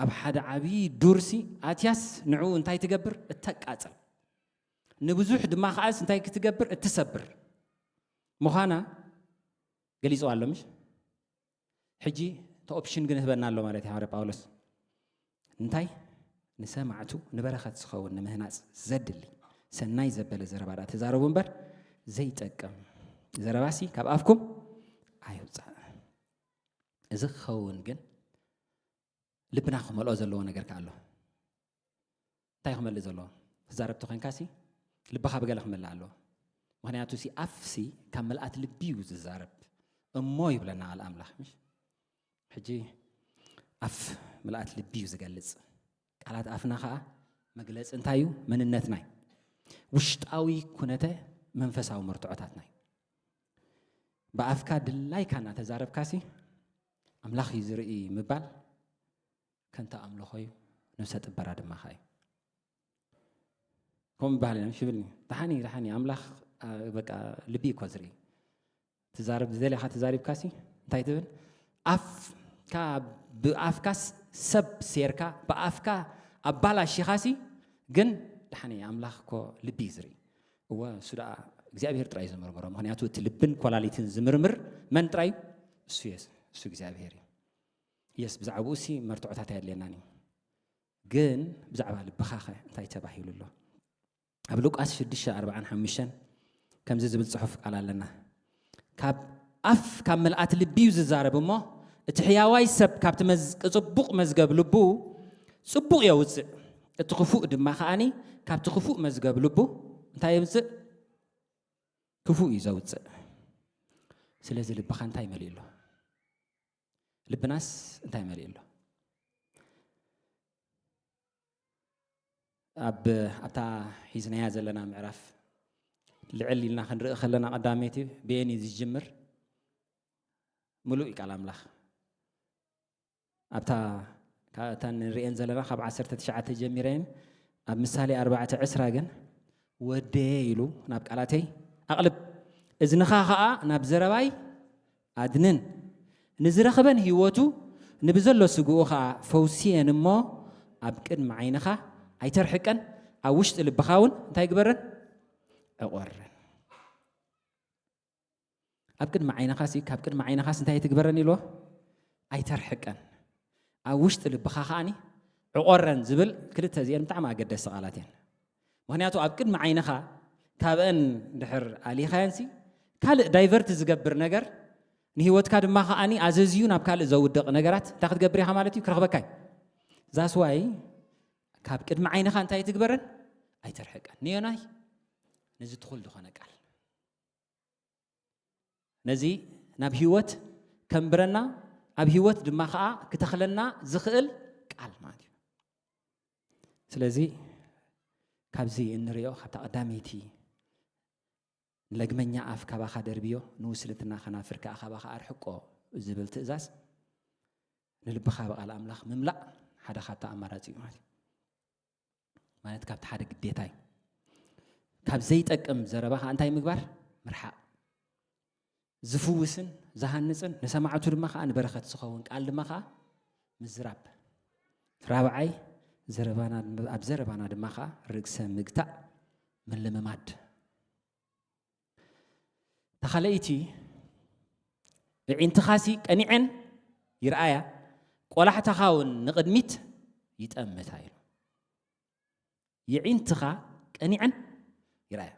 ኣብ ሓደ ዓብዪ ዱርሲ ኣትያስ ንዕኡ እንታይ ትገብር? እተቃጽል። ንብዙሕ ድማ ከኣስ እንታይ ክትገብር? እትሰብር ምዃና ገሊጽዋ ኣሎ፣ ምሽ? ሕጂ እቲ ኦፕሽን ግን ህበና ኣሎ ማለት እዩ ሃዋርያ ጳውሎስ። እንታይ? ንሰማዕቱ ንበረኸት ዝኸውን ንምህናጽ ዘድሊ ሰናይ ዘበለ ዘረባ ደኣ ተዛረቡ እምበር፣ ዘይጠቅም ዘረባሲ ካብ ኣፍኩም ኣይውጻእ። እዚ ክኸውን ግን ልብና ክመልኦ ዘለዎ ነገር ከኣ ኣሎ። እንታይ ክመልእ ዘለዎ? ትዛረብ ተኾይንካሲ ልብኻ ብገለ ክመልእ ኣለዎ። ምኽንያቱ ሲ ኣፍሲ ካብ ምልኣት ልቢ እዩ ዝዛረብ እሞ ይብለና ቃል ኣምላኽ፣ ምሽ? ሕጂ ኣፍ ምልኣት ልቢ እዩ ዝገልጽ። ቃላት ኣፍና ኸኣ መግለጺ እንታይ እዩ? መንነትና እዩ። ውሽጣዊ ኩነተ መንፈሳዊ መርትዖታትና እዩ። ብኣፍካ ድላይካ እናተዛረብካሲ ኣምላኽ እዩ ዝርኢ ምባል ከንቱ ኣምልኾ እዩ፣ ነብሰ ጥበራ ድማ ኸኣ እዩ። ከምኡ ይበሃል ኢና፣ ምሽ ይብልኒ። ደሓን እዩ፣ ደሓን እዩ። ኣምላኽ፣ ኣ፣ በቃ ልቢ እዩ እኮ ዝርኢ። ትዛረብ ዝደለኻ ተዛሪብካሲ፣ እንታይ ትብል? ኣፍካ፣ ብኣፍካስ ሰብ ሴርካ፣ ብኣፍካ ኣባላሺኻሲ፣ ግን ደሓን እዩ፣ ኣምላኽ እኮ ልቢ እዩ ዝርኢ። እወ፣ እሱ ደኣ እግዚኣብሔር ጥራይ እዩ ዝምርምሮ። ምኽንያቱ እቲ ልብን ኮላሊትን ዝምርምር መን ጥራይ እዩ? እሱ የስ-፣ እሱ እግዚኣብሔር እዩ። የስ፣ ብዛዕባኡ ሲ መርትዖታት ኣየድልየናን እዩ። ግን ብዛዕባ ልብኻ ኸ እንታይ ተባሂሉ ኣሎ? ኣብ ሉቃስ ሽዱሽተ ኣርብዓን ሓሙሽተን ከምዚ ዝብል ጽሑፍ ቃል ኣለና። "ካብ ኣፍ ካብ ምልኣት ልቢ እዩ ዝዛረብ እሞ፣ እቲ ሕያዋይ ሰብ ካብቲ መዝ-፣ ጽቡቕ መዝገብ ልቡ ጽቡቕ የውጽእ፣ እቲ ክፉእ ድማ ከኣኒ ካብቲ ክፉእ መዝገብ ልቡ እንታይ የውጽእ? ክፉእ እዩ ዘውጽእ።" ስለዚ ልብኻ እንታይ መሊኡ ኣሎ? ልብናስ እንታይ መሊኡ ኣሎ? ኣብ፣ ኣብታ ሒዝናያ ዘለና ምዕራፍ ልዕል ኢልና ክንርኢ ከለና፣ ቀዳመይቲ ብኤን እዩ ዝጅምር። ምሉእ እዩ ቃል ኣምላኽ። ኣብታ፣ ካ-፣ እተን ንርእየን ዘለና ካብ ዓሰርተ ትሽዓተ ጀሚረን፣ ኣብ ምሳሌ ኣርባዕተ ዕስራ ግን፣ "ወደየ" ኢሉ ናብ ቃላተይ ኣቕልብ፣ "እዝንኻ ኸኣ ናብ ዘረባይ ኣድንን፣ ንዝረኽበን ህይወቱ ንብዘሎ ስግኡ ኸዓ ፈውስየን እሞ፣ ኣብ ቅድሚ ዓይንኻ ኣይተርሕቀን፣ ኣብ ውሽጢ ልብኻ እውን እንታይ ግበረን? ዕቖረን። ኣብ ቅድሚ ዓይንኻሲ፣ ካብ ቅድሚ ዓይንኻስ እንታይ ኣይትግበረን ኢልዎ? ኣይተርሕቀን። ኣብ ውሽጢ ልብኻ ከዓኒ ዕቖረን ዝብል ክልተ እዚአን ብጣዕሚ ኣገደስቲ ቃላት እየን። ምኽንያቱ ኣብ ቅድሚ ዓይንኻ ካብአን ድሕር ኣሊኻየንሲ፣ ካልእ ዳይቨርት ዝገብር ነገር፣ ንህይወትካ ድማ ከዓኒ ኣዘዝዩ ናብ ካልእ ዘውድቕ ነገራት እንታይ ክትገብር ኢኻ ማለት እዩ? ክረኽበካ እዩ። ዛስዋይ ካብ ቅድሚ ዓይንኻ እንታይ ኣይትግበረን? ኣይተርሕቀን። ንዮናይ ነዚ ትኹል ዝኾነ ቃል፣ ነዚ ናብ ህይወት ከንብረና፣ ኣብ ህይወት ድማ ከኣ ክተኽለና ዝኽእል ቃል ማለት እዩ። ስለዚ ካብዚ እንሪኦ፣ ካብታ ቀዳመይቲ፣ "ንለግመኛ ኣፍ ካባኻ ደርብዮ፣ ንውስልትና ከናፍር ከኣ ካባኻ ኣርሕቆ" ዝብል ትእዛዝ፣ ንልብኻ ብቃል ኣምላኽ ምምላእ ሓደ ካብቲ ኣማራጺ እዩ ማለት እዩ። ማለት ካብቲ ሓደ ግዴታ እዩ። ካብ ዘይጠቅም ዘረባ ከዓ እንታይ ምግባር? ምርሓቕ። ዝፍውስን ዝሃንጽን ንሰማዕቱ ድማ ከዓ ንበረኸት ዝኸውን ቃል ድማ ከዓ ምዝራብ። ራብዓይ፣ ዘረባና፣ ኣብ ዘረባና ድማ ከዓ ርግሰ ምግታእ፣ ምልምማድ። ተኻለይቲ፣ የዒንትኻሲ ቀኒዐን ይርኣያ፣ ቆላሕታኻ እውን ንቕድሚት ይጠምታ ኢሉ። የዒንትኻ ቀኒዐን ይርኣያ።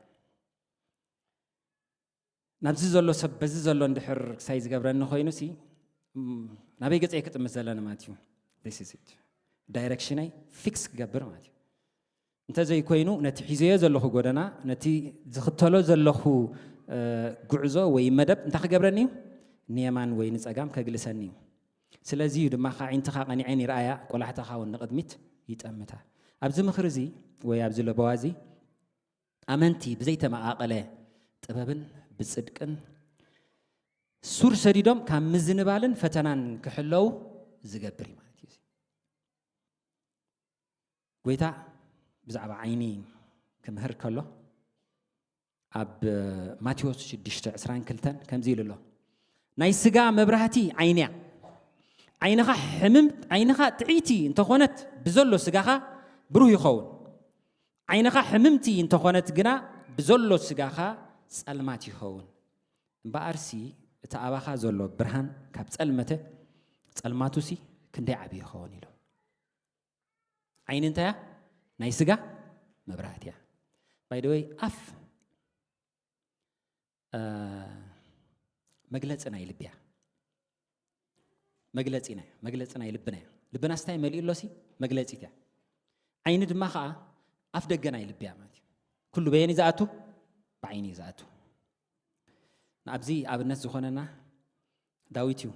ናብዚ ዘሎ ሰብ በዚ ዘሎ እንድሕር ክሳይ ዝገብረኒ ኮይኑሲ፣ እም፣ ናበይ ገጸይ ክጥምት ዘለኒ ማለት እዩ? This is it። ዳይረክሽነይ ፊክስ ክገብር ማለት እዩ። እንተዘይኮይኑ፣ ነቲ ሒዘዮ ዘለኹ ጎደና፣ ነቲ ዝኽተሎ ዘለኹ፣ እ፣ ጉዕዞ ወይ መደብ እንታይ ክገብረኒ እዩ? ንየማን ወይ ንጸጋም ከግልሰኒ እዩ። ስለዚ እዩ ድማ፣ "ኣዒንትኻ ቀኒዐን ይርኣያ፣ ቆላሕታኻ እውን ንቕድሚት ይጠምታ።" ኣብዚ ምኽሪ እዚ ወይ ኣብዚ ለበዋ እዚ፣ ኣመንቲ ብዘይተመቓቐለ ጥበብን ብጽድቅን ሱር ሰዲዶም ካብ ምዝንባልን ፈተናን ክሕለዉ ዝገብር እዩ ማለት እዩ። ጎይታ ብዛዕባ ዓይኒ ክምህር ከሎ፣ ኣብ ማቴዎስ ሽዱሽተ ዕስራን ክልተን ከምዚ ኢሉ ኣሎ፣ "ናይ ስጋ መብራህቲ ዓይኒ እያ። ዓይንኻ ሕምም-፣ ዓይንኻ ጥዕይቲ እንተኾነት፣ ብዘሎ ስጋኻ ብሩህ ይኸውን። ዓይንኻ ሕምምቲ እንተኾነት ግና፣ ብዘሎ ስጋኻ ጸልማት ይኸውን። እምበኣርሲ እቲ ኣባኻ ዘሎ ብርሃን ካብ ጸልመተ፣ ጸልማቱሲ ክንደይ ዓቢ ይኸውን?" ኢሉ። ዓይኒ እንታይ እያ? ናይ ስጋ መብራህቲ እያ። By the way፣ ኣፍ፣ እ፣ መግለጺ ናይ ልቢ እያ። መግለጺ ናይ፣ መግለጺ ናይ ልብና እያ። ልብናስ እንታይ መሊኡ ኣሎሲ? መግለጺት እያ። ዓይኒ ድማ ኸኣ ኣፍ ደገ ናይ ልቢ እያ ማለት እዩ። ኩሉ በየን እዩ ዝኣቱ? ብዓይኒ እዩ ዝኣቱ። ንኣብዚ ኣብነት ዝኾነና ዳዊት እዩ።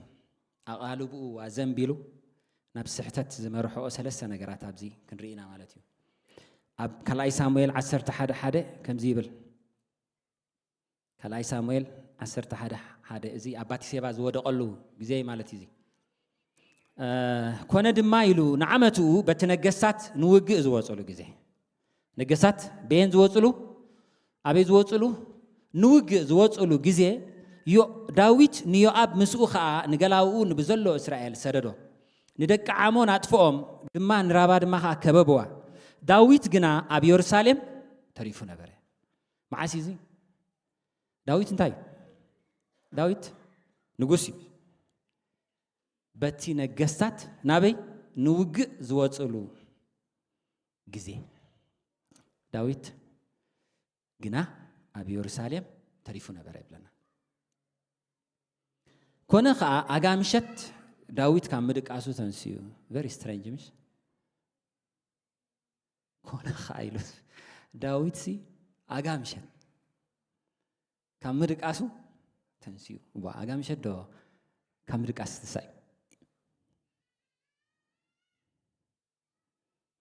ኣቓልብኡ ኣዘንቢሉ ናብ ስሕተት ዝመርሕኦ ሰለስተ ነገራት ኣብዚ ክንርኢ ኢና ማለት እዩ። ኣብ ካልኣይ ሳሙኤል ዓሰርተ ሓደ ሓደ ከምዚ ይብል። ካልኣይ ሳሙኤል ዓሰርተ ሓደ ሓደ፣ እዚ ኣብ ባቲሴባ ዝወደቐሉ ግዜ ማለት እዩ እዚ። እ፣ ኮነ ድማ ኢሉ ንዓመትኡ በቲ ነገስታት ንውግእ ዝወጽሉ ግዜ፣ ነገስታት በየን ዝወጽሉ፣ ኣበይ ዝወጽሉ? ንውግእ ዝወጽሉ ግዜ፣ ዮ-፣ ዳዊት ንዮኣብ ምስኡ ኸኣ ንገላውኡ ንብዘሎ እስራኤል ሰደዶ። ንደቂ ዓሞን ኣጥፍኦም፣ ድማ ንራባ ድማ ኸኣ ከበብዋ። ዳዊት ግና ኣብ የሩሳሌም ተሪፉ ነበረ። መዓስ እዩ እዚ? ዳዊት እንታይ እዩ? ዳዊት ንጉስ እዩ። በቲ ነገስታት ናበይ ንውግእ ዝወጽሉ ግዜ፣ ዳዊት ግና ኣብ የሩሳሌም ተሪፉ ነበረ ይብለና። ኮነ ኸኣ ኣጋ ምሸት ዳዊት ካብ ምድቃሱ ተንስኡ። Very strange፣ ምሽ? ኮነ ኸኣ ኢሉ ዳዊትሲ ኣጋ ምሸት ካብ ምድቃሱ ተንስኡ። እዋ፣ ኣጋ ምሸት ዶ ካብ ምድቃስ ትንሳእ እዩ?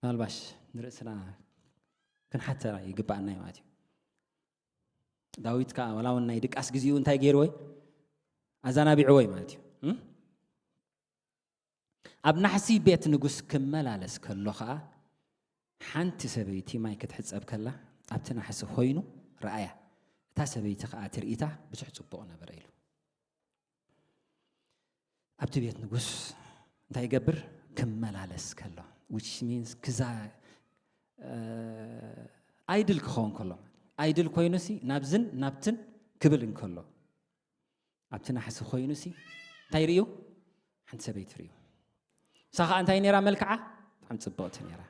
ምናልባሽ ንርእስና ክንሓተና ይግባኣና እዩ ማለት እዩ። ዳዊት ከኣ ዋላ እውን ናይ ድቃስ ግዜኡ እንታይ ገይርዎ እዩ? ኣዘናቢዕዎ እዩ ማለት እዩ። እም? ኣብ ናሕሲ ቤት ንጉስ ክመላለስ ከሎ ኸኣ፣ ሓንቲ ሰበይቲ ማይ ክትሕጸብ ከላ፣ ኣብቲ ናሕሲ ኾይኑ ረኣያ። እታ ሰበይቲ ኸኣ ትርኢታ ብዙሕ ጽቡቕ ነበረ ኢሉ። ኣብቲ ቤት ንጉስ እንታይ ይገብር? ክመላለስ ከሎ፣ which means ክዛ ኣይድል ክኸውን ከሎ፣ ኣይድል ኮይኑሲ ናብዝን ናብትን ክብል እንከሎ፣ ኣብቲ ናሕሲ ኮይኑሲ እንታይ ርእዩ? ሓንቲ ሰበይቲ ርእዩ። ንሳ ኸዓ እንታይ ነይራ? መልክዓ ብጣዕሚ ጽብቕቲ ነይራ።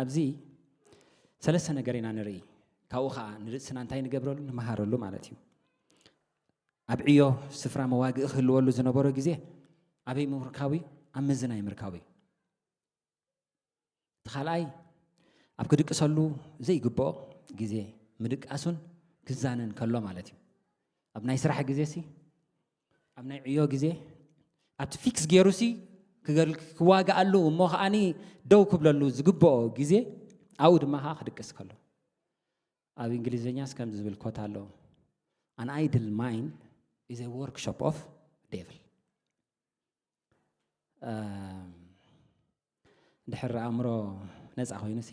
ኣብዚ ሰለስተ ነገር ኢና ንርኢ። ካብኡ ኸዓ ንርእስና እንታይ ንገብረሉ? ንመሃረሉ ማለት እዩ። ኣብ ዕዮ ስፍራ መዋግእ ክህልወሉ ዝነበሮ ግዜ ኣበይ ምርካቡ እዩ? ኣብ ምዝናይ ምርካቡ እዩ። እቲ ካልኣይ ኣብ ክድቅሰሉ ዘይግብኦ ግዜ ምድቃሱን ክዛነን ከሎ ማለት እዩ። ኣብ ናይ ስራሕ ግዜ ሲ ኣብ ናይ ዕዮ ግዜ ኣብቲ ፊክስ ገይሩ ሲ ክገል- ክዋግኣሉ እሞ ከዓኒ ደው ክብለሉ ዝግብኦ ግዜ ኣብኡ ድማ ከዓ ክድቅስ ከሎ ኣብ እንግሊዝኛስ ከምዚ ዝብል ኮት ኣሎ፣ an idle mind is a workshop of devil። እንድሕር ኣእምሮ ነፃ ኮይኑ ሲ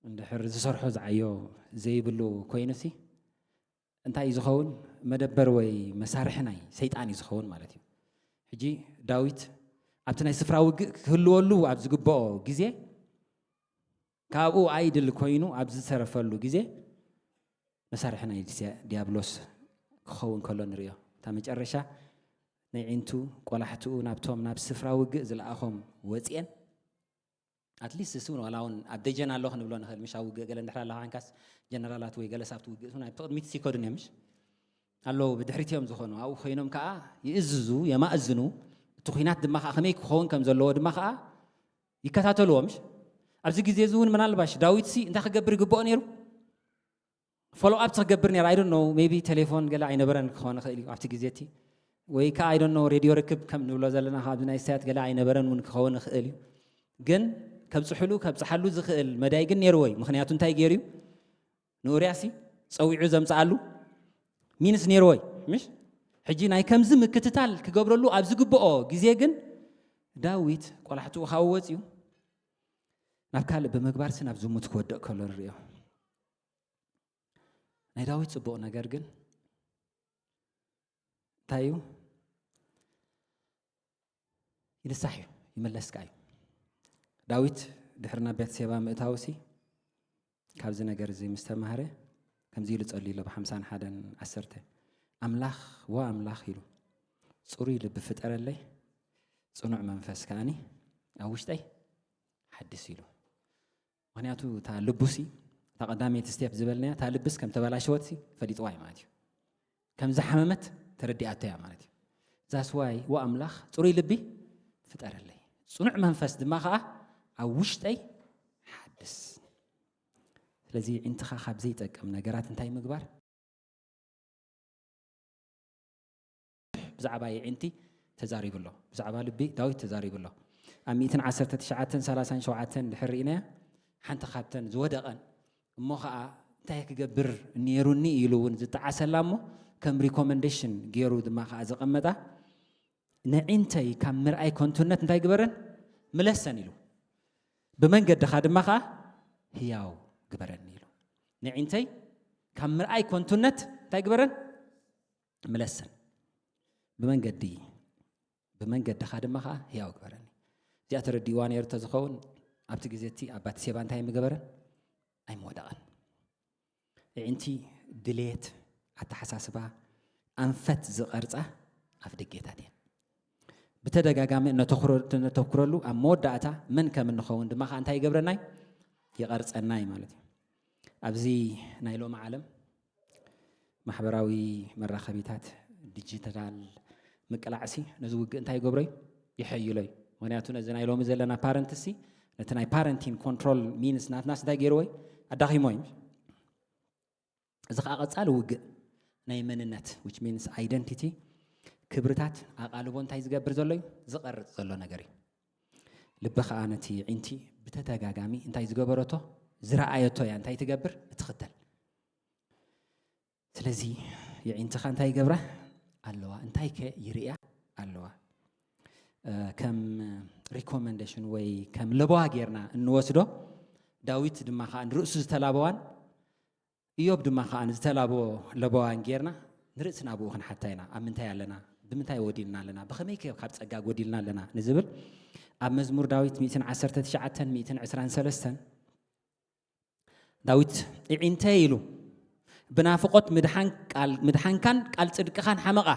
እንድሕር ዝሰርሖ ዝዓዮ ዘይብሉ ኮይኑ ሲ እንታይ እዩ ዝኸውን? መደበር ወይ መሳርሒ ናይ ሰይጣን እዩ ዝኸውን ማለት እዩ። ሕጂ ዳዊት ኣብቲ ናይ ስፍራ ውግእ ክህልወሉ ኣብ ዝግብኦ ግዜ ካብኡ ኣይድል ኮይኑ ኣብ ዝተረፈሉ ግዜ መሳርሒ ናይ ድያ- ዲያብሎስ ክኸውን ከሎ ንሪኦ። እታ መጨረሻ ናይ ዒንቱ ቆላሕትኡ ናብቶም ናብ ስፍራ ውግእ ዝለኣኾም ወፅኤን ኣትሊስት እሱ ዋላ እውን ኣብ ደጀን ኣሎ ክንብሎ ንኽእል ምሽ ኣብ ውግእ ገለ እንድሕር ኣለኻ ኮንካስ ጀነራላት ወይ ገለ ሳብቲ ውግእ እውን ኣብ ቅድሚት ሲኮዱን እዮም ምሽ ኣለዉ ብድሕሪት እዮም ዝኾኑ ኣብኡ ኮይኖም ከዓ ይእዝዙ የማእዝኑ እቲ ኩናት ድማ ከዓ ከመይ ክኸውን ከም ዘለዎ ድማ ከዓ ይከታተልዎ ምሽ ኣብዚ ግዜ እዚ እውን ምናልባሽ ዳዊት ሲ እንታይ ክገብር ይግብኦ ነይሩ ፎሎ ኣፕ ትክገብር ነራ ኣይዶ ነው ቢ ቴሌፎን ገለ ኣይነበረን ክኾን ይኽእል እዩ ኣብቲ ግዜ እቲ ወይ ከዓ ኣይዶ ነው ሬድዮ ርክብ ከም ንብሎ ዘለና ካብዚ ናይ ሳያት ገለ ኣይነበረን እውን ክኸውን ይኽእል እዩ ግን ከብፅሕሉ ከብፅሓሉ ዝኽእል መዳይ ግን ነይርዎ እዩ ምክንያቱ እንታይ ገይሩ እዩ ንኡርያሲ ፀዊዑ ዘምፅኣሉ ሚንስ ነይርዎ እዩ ምሽ ሕጂ ናይ ከምዚ ምክትታል ክገብረሉ ኣብ ዝግብኦ ግዜ ግን ዳዊት ቆላሕትኡ ካብ ወፅዩ ናብ ካልእ ብምግባር ሲ ናብ ዝሙት ክወድቕ ከሎ ንሪኦ ናይ ዳዊት ፅቡቕ ነገር ግን እንታይ እዩ ይንሳሕ እዩ ይምለስ ከዓ እዩ ዳዊት ድሕሪ ናብ ቤተሴባ ምእታውሲ ካብዚ ነገር እዚ ምስ ተማህረ ከምዚ ኢሉ ጸልዩ ኣሎ ብሓምሳን ሓደን ዓሰርተ ኣምላኽ ወ ኣምላኽ ኢሉ ጽሩይ ልቢ ፍጠረለይ ጽኑዕ መንፈስ ከዓኒ ኣብ ውሽጠይ ሓድስ ኢሉ ምክንያቱ እታ ልቡሲ እታ ቀዳመይቲ ስቴፕ ዝበልናያ እታ ልብስ ከም ተበላሸወትሲ ፈሊጥዋ እዩ ማለት እዩ ከም ዝሓመመት ተረዲኣቶ እያ ማለት እዩ ዛስዋይ ወኣምላኽ ፅሩይ ልቢ ፍጠረለይ ፅኑዕ መንፈስ ድማ ከዓ ኣብ ውሽጠይ ሓድስ ስለዚ ዕንትኻ ካብ ዘይጠቅም ነገራት እንታይ ምግባር ብዛዕባ የዒንቲ ተዛሪቡ ኣሎ ብዛዕባ ልቢ ዳዊት ተዛሪቡ ኣሎ ኣብ ሚእትን ዓሰርተ ትሽዓተን ሰላሳን ሸውዓተን ድሕር ርኢናያ ሓንቲ ካብተን ዝወደቐን እሞ ከዓ እንታይ ክገብር ነይሩኒ ኢሉ እውን ዝጠዓሰላ እሞ ከም ሪኮመንዴሽን ገይሩ ድማ ከዓ ዘቐመጣ ንዒንተይ ካብ ምርኣይ ኮንቱነት እንታይ ግበረን ምለሰን ኢሉ ብመንገድኻ ድማ ከዓ ህያው ግበረኒ ኢሉ ንዒንተይ ካብ ምርኣይ ኮንቱነት እንታይ ግበረን ምለሰን ብመንገዲ ብመንገድኻ ድማ ከዓ ህያው ግበረኒ እዚኣ ተረዲእዋ ነይሩ ተዝኸውን ኣብቲ ግዜ እቲ ኣባት ሴባ እንታይ ምገበረን ኣይምወደቐን እዕንቲ ድሌት ኣተሓሳስባ ኣንፈት ዝቐርፃ ኣፍ ደጌታት እየን ብተደጋጋሚ እነተኩረሉ ኣብ መወዳእታ መን ከም እንኸውን ድማ ከዓ እንታይ ይገብረናይ ይቐርፀናይ ማለት እዩ ኣብዚ ናይ ሎሚ ዓለም ማሕበራዊ መራኸቢታት ዲጂታል ምቅላዕሲ ነዚ ውግእ እንታይ ይገብሮ እዩ ይሐይሎ እዩ ምክንያቱ ነዚ ናይ ሎሚ ዘለና ፓረንትሲ ነቲ ናይ ፓረንቲን ኮንትሮል ሚንስ ናትናስ እንታይ ገይርዎ እዩ ኣዳኺሞ እዩ እዚ ከዓ ቀፃሊ ውግእ ናይ መንነት which means identity ክብርታት ኣቓልቦ እንታይ ዝገብር ዘሎ እዩ ዝቐርፅ ዘሎ ነገር እዩ ልቢ ከዓ ነቲ ዒንቲ ብተደጋጋሚ እንታይ ዝገበረቶ ዝረኣየቶ እያ እንታይ ትገብር እትኽተል ስለዚ የዒንትኻ እንታይ ይገብራ ኣለዋ እንታይ ከ ይርእያ ኣለዋ ከም ሪኮመንዴሽን ወይ ከም ለበዋ ጌርና እንወስዶ ዳዊት ድማ ከዓ ንርእሱ ዝተላበዋን እዮብ ድማ ከዓ ንዝተላበዎ ለበዋን ጌርና ንርእስና ብኡ ክንሓታ ኢና። ኣብ ምንታይ ኣለና? ብምንታይ ወዲልና ኣለና? ብኸመይ ከ ካብ ጸጋ ጎዲልና ኣለና? ንዝብል ኣብ መዝሙር ዳዊት ሚእትን ዓሰርተ ትሽዓተን ሚእትን ዕስራን ሰለስተን ዳዊት፣ "እዒንተይ" ኢሉ፣ "ብናፍቖት ምድሓን ቃል-፣ ምድሓንካን ቃል ጽድቅኻን ሓመቓ፣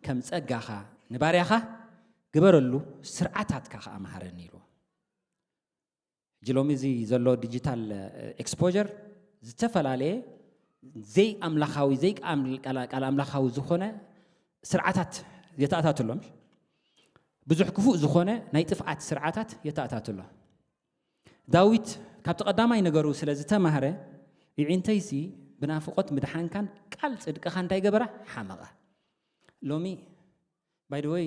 ከም ጸጋኻ ንባርያኻ ግበረሉ፣ ስርዓታትካ ኸኣ መሃረኒ" ኢሉ። ሕጂ ሎሚ እዚ ዘሎ ዲጂታል ኤክስፖር ዝተፈላለየ ዘይኣምላኻዊ፣ ዘይቃል ኣምላኻዊ ዝኾነ ስርዓታት የተኣታትሎ። ብዙሕ ክፉእ ዝኾነ ናይ ጥፍኣት ስርዓታት የተኣታትሎ። ዳዊት ካብቲ ቀዳማይ ነገሩ ስለ ዝተማህረ፣ "ይዒንተይሲ ብናፍቖት ምድሓንካን ቃል ጽድቅኻ እንታይ ገበራ? ሓመቓ." ሎሚ፣ ባይ ወይ፣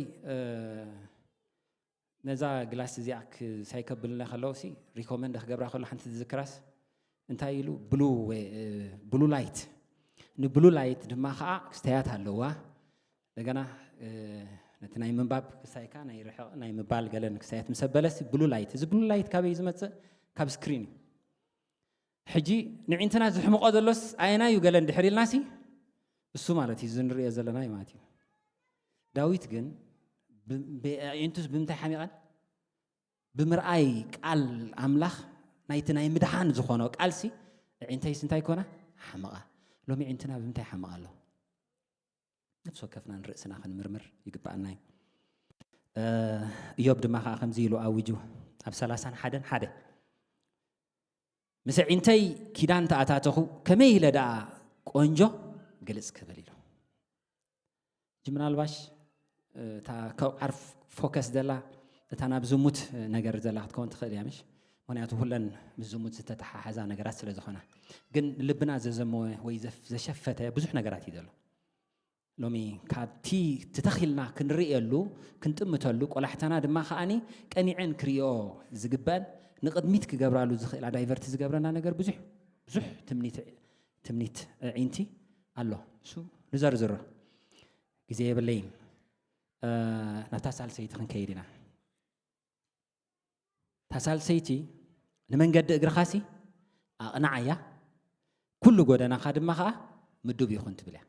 ነዛ ግላስ እዚኣ ክሳይ ከብልና ከለውሲ፣ ሪኮመንድ ክገብራ ከሎ ሓንቲ ዝዝክራስ እንታይ ኢሉ? ብሉ ወይ፣ እ፣ ብሉ ላይት። ንብሉ ላይት ድማ ኸዓ ክስተያት ኣለዋ። እንደገና፣ እ፣ ነቲ ናይ ምንባብ ክሳይካ ናይ ርሕቕ ናይ ምባል ገለን ክሳያት ምስ ኣበለሲ፣ ብሉ ላይት። እዚ ብሉ ላይት ካበይ እዩ ዝመጽእ? ካብ ስክሪን እዩ። ሕጂ ንዒንትና ዝሕምቖ ዘሎስ ኣየናይ እዩ ገለን ድሕር ኢልናሲ፣ እሱ ማለት እዩ፣ እዚ ንርእዮ ዘለና እዩ ማለት እዩ። ዳዊት ግን ብ-፣ ብ-፣ ኣዒንቱስ ብምንታይ ሓሚቐን? ብምርኣይ ቃል ኣምላኽ፣ ናይቲ ናይ ምድሓን ዝኾኖ ቃልሲ፣ ኣዒንተይስ እንታይ ኮና? ሓመቓ። ሎሚ ኣዒንትና ብምንታይ ሓመቓ ኣሎ? ነፍሲ ወከፍና ንርእስና ክንምርምር ይግብኣና እዩ። እ፣ ኢዮብ ድማ ኸዓ ከምዚ ኢሉ ኣዊጁ ኣብ ሰላሳን ሓደን ሓደ፣ "ምስ ኣዒንተይ ኪዳን ተኣታተኹ፣ ከመይ ኢለ ደኣ ቆንጆ ግልጽ ክብል?" ኢሉ። ሕጂ ምናልባሽ፣ እ፣ እታ ካብ ዓርፍ ፎከስ ዘላ፣ እታ ናብ ዝሙት ነገር ዘላ ክትከውን ትኽእል እያ፣ ምሽ? ምኽንያቱ፣ ኩለን ምስ ዝሙት ዝተተሓሓዛ ነገራት ስለ ዝኾና። ግን ልብና ዘዘመወ ወይ ዘፍ-፣ ዘሸፈተ ብዙሕ ነገራት እዩ ዘሎ። ሎሚ ካብቲ ተተኺልና ክንርእየሉ፣ ክንጥምተሉ፣ ቆላሕታና ድማ ከኣኒ ቀኒዐን ክርእዮ ዝግበአን፣ ንቕድሚት ክገብራሉ ዝኽእላ፣ ዳይቨርት ዝገብረና ነገር ብዙሕ፣ ብዙሕ ትምኒት፣ ትምኒት ኣዒንቲ ኣሎ። እሱ ንዘርዝሮ። ግዜ የብለይን። እ፣ ናብታ ሳልሰይቲ ክንከይድ ኢና። እታ ሳልሰይቲ፣ "ንመንገዲ እግርኻሲ ኣቕንዓያ፣ ኩሉ ጎደናኻ ድማ ኸዓ ምዱብ ይኹን" ትብል እያ።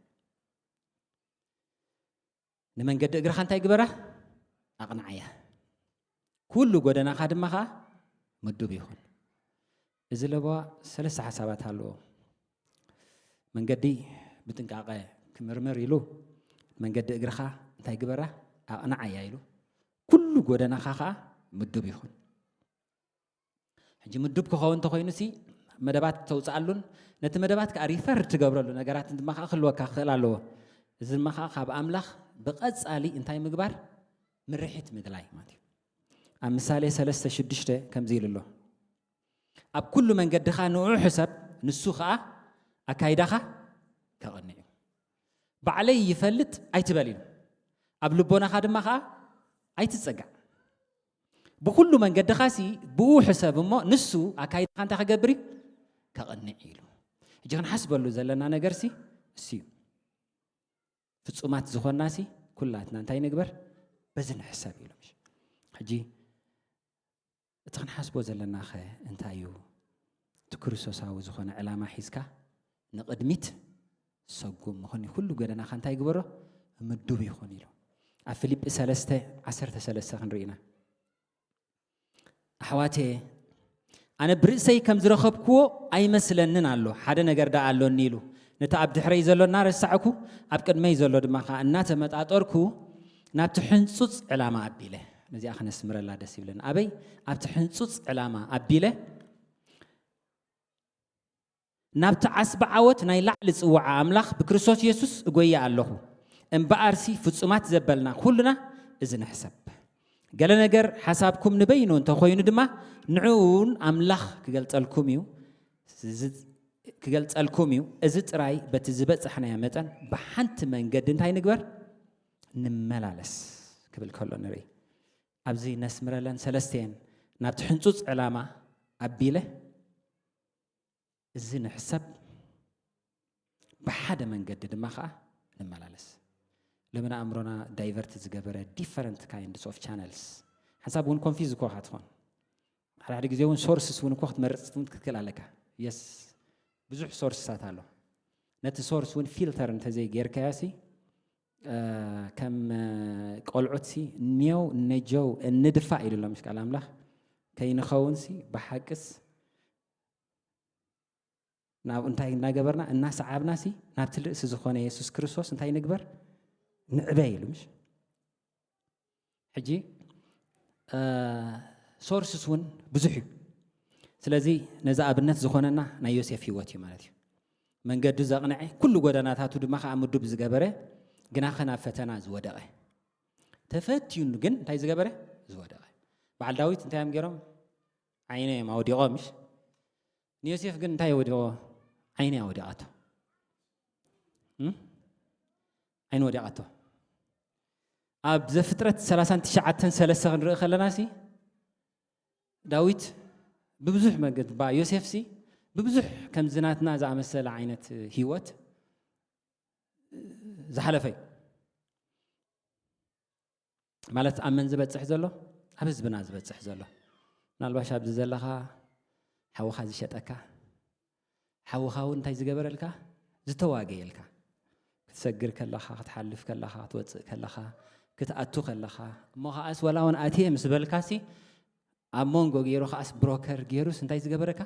"ንመንገዲ እግርኻ እንታይ ግበራ? ኣቕንዓያ፣ ኩሉ ጎደናኻ ድማ ኸዓ ምዱብ ይኹን።" እዚ ለበዋ ሰለስተ ሓሳባት ኣለዎ። መንገዲ ብጥንቃቐ ክምርምር ኢሉ፣ "መንገዲ እግርኻ እንታይ ግበራ? ኣቕንዓያ" ኢሉ፣ "ኩሉ ጎደናኻ ኸዓ ምዱብ ይኹን።" ሕጂ ምዱብ ክኸውን እንተኾይኑሲ፣ መደባት ተውፅኣሉን ነቲ መደባት ከዓ ሪፈር ትገብረሉ ነገራትን ድማ ከዓ ክህልወካ ክኽእል ኣለዎ። እዚ ድማ ከዓ ካብ ኣምላኽ ብቐጻሊ እንታይ ምግባር? ምርሒት ምድላይ ማለት እዩ። ኣብ ምሳሌ ሰለስተ ሽዱሽተ ከምዚ ኢሉ ኣሎ፣ "ኣብ ኩሉ መንገድኻ ንኡ ሕሰብ፣ ንሱ ኸኣ ኣካይዳኻ ከቕንዕ እዩ። ባዕለይ ይፈልጥ ኣይትበል" ኢሉ። "ኣብ ልቦናኻ ድማ ኸኣ ኣይትጸጋዕ። ብኹሉ መንገድኻሲ ብኡ ሕሰብ እሞ፣ ንሱ ኣካይዳኻ እንታይ ክገብር እዩ? ከቕንዕ" ኢሉ። ሕጂ ክንሓስበሉ ዘለና ነገርሲ እሱ እዩ። ፍጹማት ዝኾንናሲ ኩላትና እንታይ ንግበር? በዚ ንሕሰብ ኢሉ። ሕጂ እቲ ክንሓስቦ ዘለናኸ እንታይ እዩ? እቲ ክርስቶሳዊ ዝኾነ ዕላማ ሒዝካ ንቕድሚት ሰጉም ምኾን እዩ። ኩሉ ጎደናኻ እንታይ ግበሮ? ምዱብ ይኹን ኢሉ። ኣብ ፊልጲ ሰለስተ ዓሰርተ ሰለስተ ክንርኢ ኢና። ኣሕዋተየ፣ ኣነ ብርእሰይ ከም ዝረኸብክዎ ኣይመስለንን ኣሎ፣ ሓደ ነገር ደኣ ኣሎኒ ኢሉ፣ ነቲ ኣብ ድሕረይ ዘሎ እናረሳዕኩ፣ ኣብ ቅድመይ ዘሎ ድማ ኸኣ እናተመጣጠርኩ፣ ናብቲ ሕንጹጽ ዕላማ ኣቢለ፣ ነዚኣ ከነስምረላ ደስ ይብለኒ። ኣበይ? ኣብቲ ሕንጹጽ ዕላማ ኣቢለ፣ ናብቲ ዓስቢ ዓወት ናይ ላዕሊ ጽውዓ ኣምላኽ ብክርስቶስ የሱስ እጎየ ኣለኹ። እምበኣርሲ ፍጹማት ዘበልና ኩልና እዚ ንሕሰብ። ገለ ነገር ሓሳብኩም ንበይኑ እንተኾይኑ ድማ፣ ንዕኡን ኣምላኽ ክገልጸልኩም እዩ፣ እዚ-፣ ክገልጸልኩም እዩ። እዚ ጥራይ በቲ ዝበጻሕናዮ መጠን ብሓንቲ መንገዲ እንታይ ንግበር? ንመላለስ ክብል ከሎ ንርኢ። ኣብዚ ነስምረለን ሰለስተየን ናብቲ ሕንጹጽ ዕላማ ኣቢለ እዚ ንሕሰብ፣ ብሓደ መንገዲ ድማ ኸዓ ንመላለስ። ሎሚ ንኣእምሮና ዳይቨርት ዝገበረ different kinds of channels። ሓንሳብ እውን ኮንፊዝ እኮ ኢኻ ትኾን። ሓደ ሓደ ግዜ እውን ሶርስስ እውን እኮ ክትመርጽ እውን ክትክእል ኣለካ። የስ፣ ብዙሕ ሶርስሳት ኣሎ። ነቲ ሶርስ እውን ፊልተር እንተዘይጌርካዮ ሲ ከም ቆልዑት ሲ ኔው ነጀው እንድፋእ ኢሉ ኣሎ ምሽ ቃል ኣምላኽ። ከይንኸውን ሲ ብሓቅስ ናብ እንታይ እናገበርና እናሰዓብና ሲ ናብቲ ልእሲ ዝኾነ የሱስ ክርስቶስ እንታይ ንግበር? ንዕበ ኢሉ ምሽ። ሕጂ ሶርስስ እውን ብዙሕ እዩ። ስለዚ ነዚ ኣብነት ዝኾነና ናይ ዮሴፍ ህይወት እዩ ማለት እዩ። መንገዱ ዘቕንዐ፣ ኩሉ ጎደናታቱ ድማ ከዓ ምዱብ ዝገበረ፣ ግናኸ ናብ ፈተና ዝወደቐ፣ ተፈትዩን ግን እንታይ ዝገበረ? ዝወደቐ። በዓል ዳዊት እንታይ እዮም ገይሮም? ዓይነ እዮም ኣውዲቖ ምሽ። ንዮሴፍ ግን እንታይ ወዲቖ? ዓይነ ኣወዲቓቶ። እም? ዓይነ ወዲቓቶ። ኣብ ዘፍጥረት ሰላሳን ትሽዓተን ሰለስተ ክንርኢ ከለና ሲ ዳዊት ብብዙሕ መንገዲ ባ ዮሴፍ ሲ ብብዙሕ ከምዚ ናትና ዝኣመሰለ ዓይነት ህይወት ዝሓለፈ እዩ። ማለት ኣብ መን ዝበፅሕ ዘሎ? ኣብ ህዝብና ዝበፅሕ ዘሎ። ምናልባሽ ኣብዚ ዘለኻ ሓውኻ ዝሸጠካ፣ ሓውኻ እውን እንታይ ዝገበረልካ? ዝተዋገየልካ። ክትሰግር ከለኻ፣ ክትሓልፍ ከለኻ፣ ክትወፅእ ከለኻ፣ ክትኣቱ ከለኻ፣ እሞ ከዓስ ወላ እውን ኣትየ ምስ በልካሲ ኣብ መንጎ ገይሩ ከዓስ ብሮከር ገይሩስ እንታይ ዝገበረካ?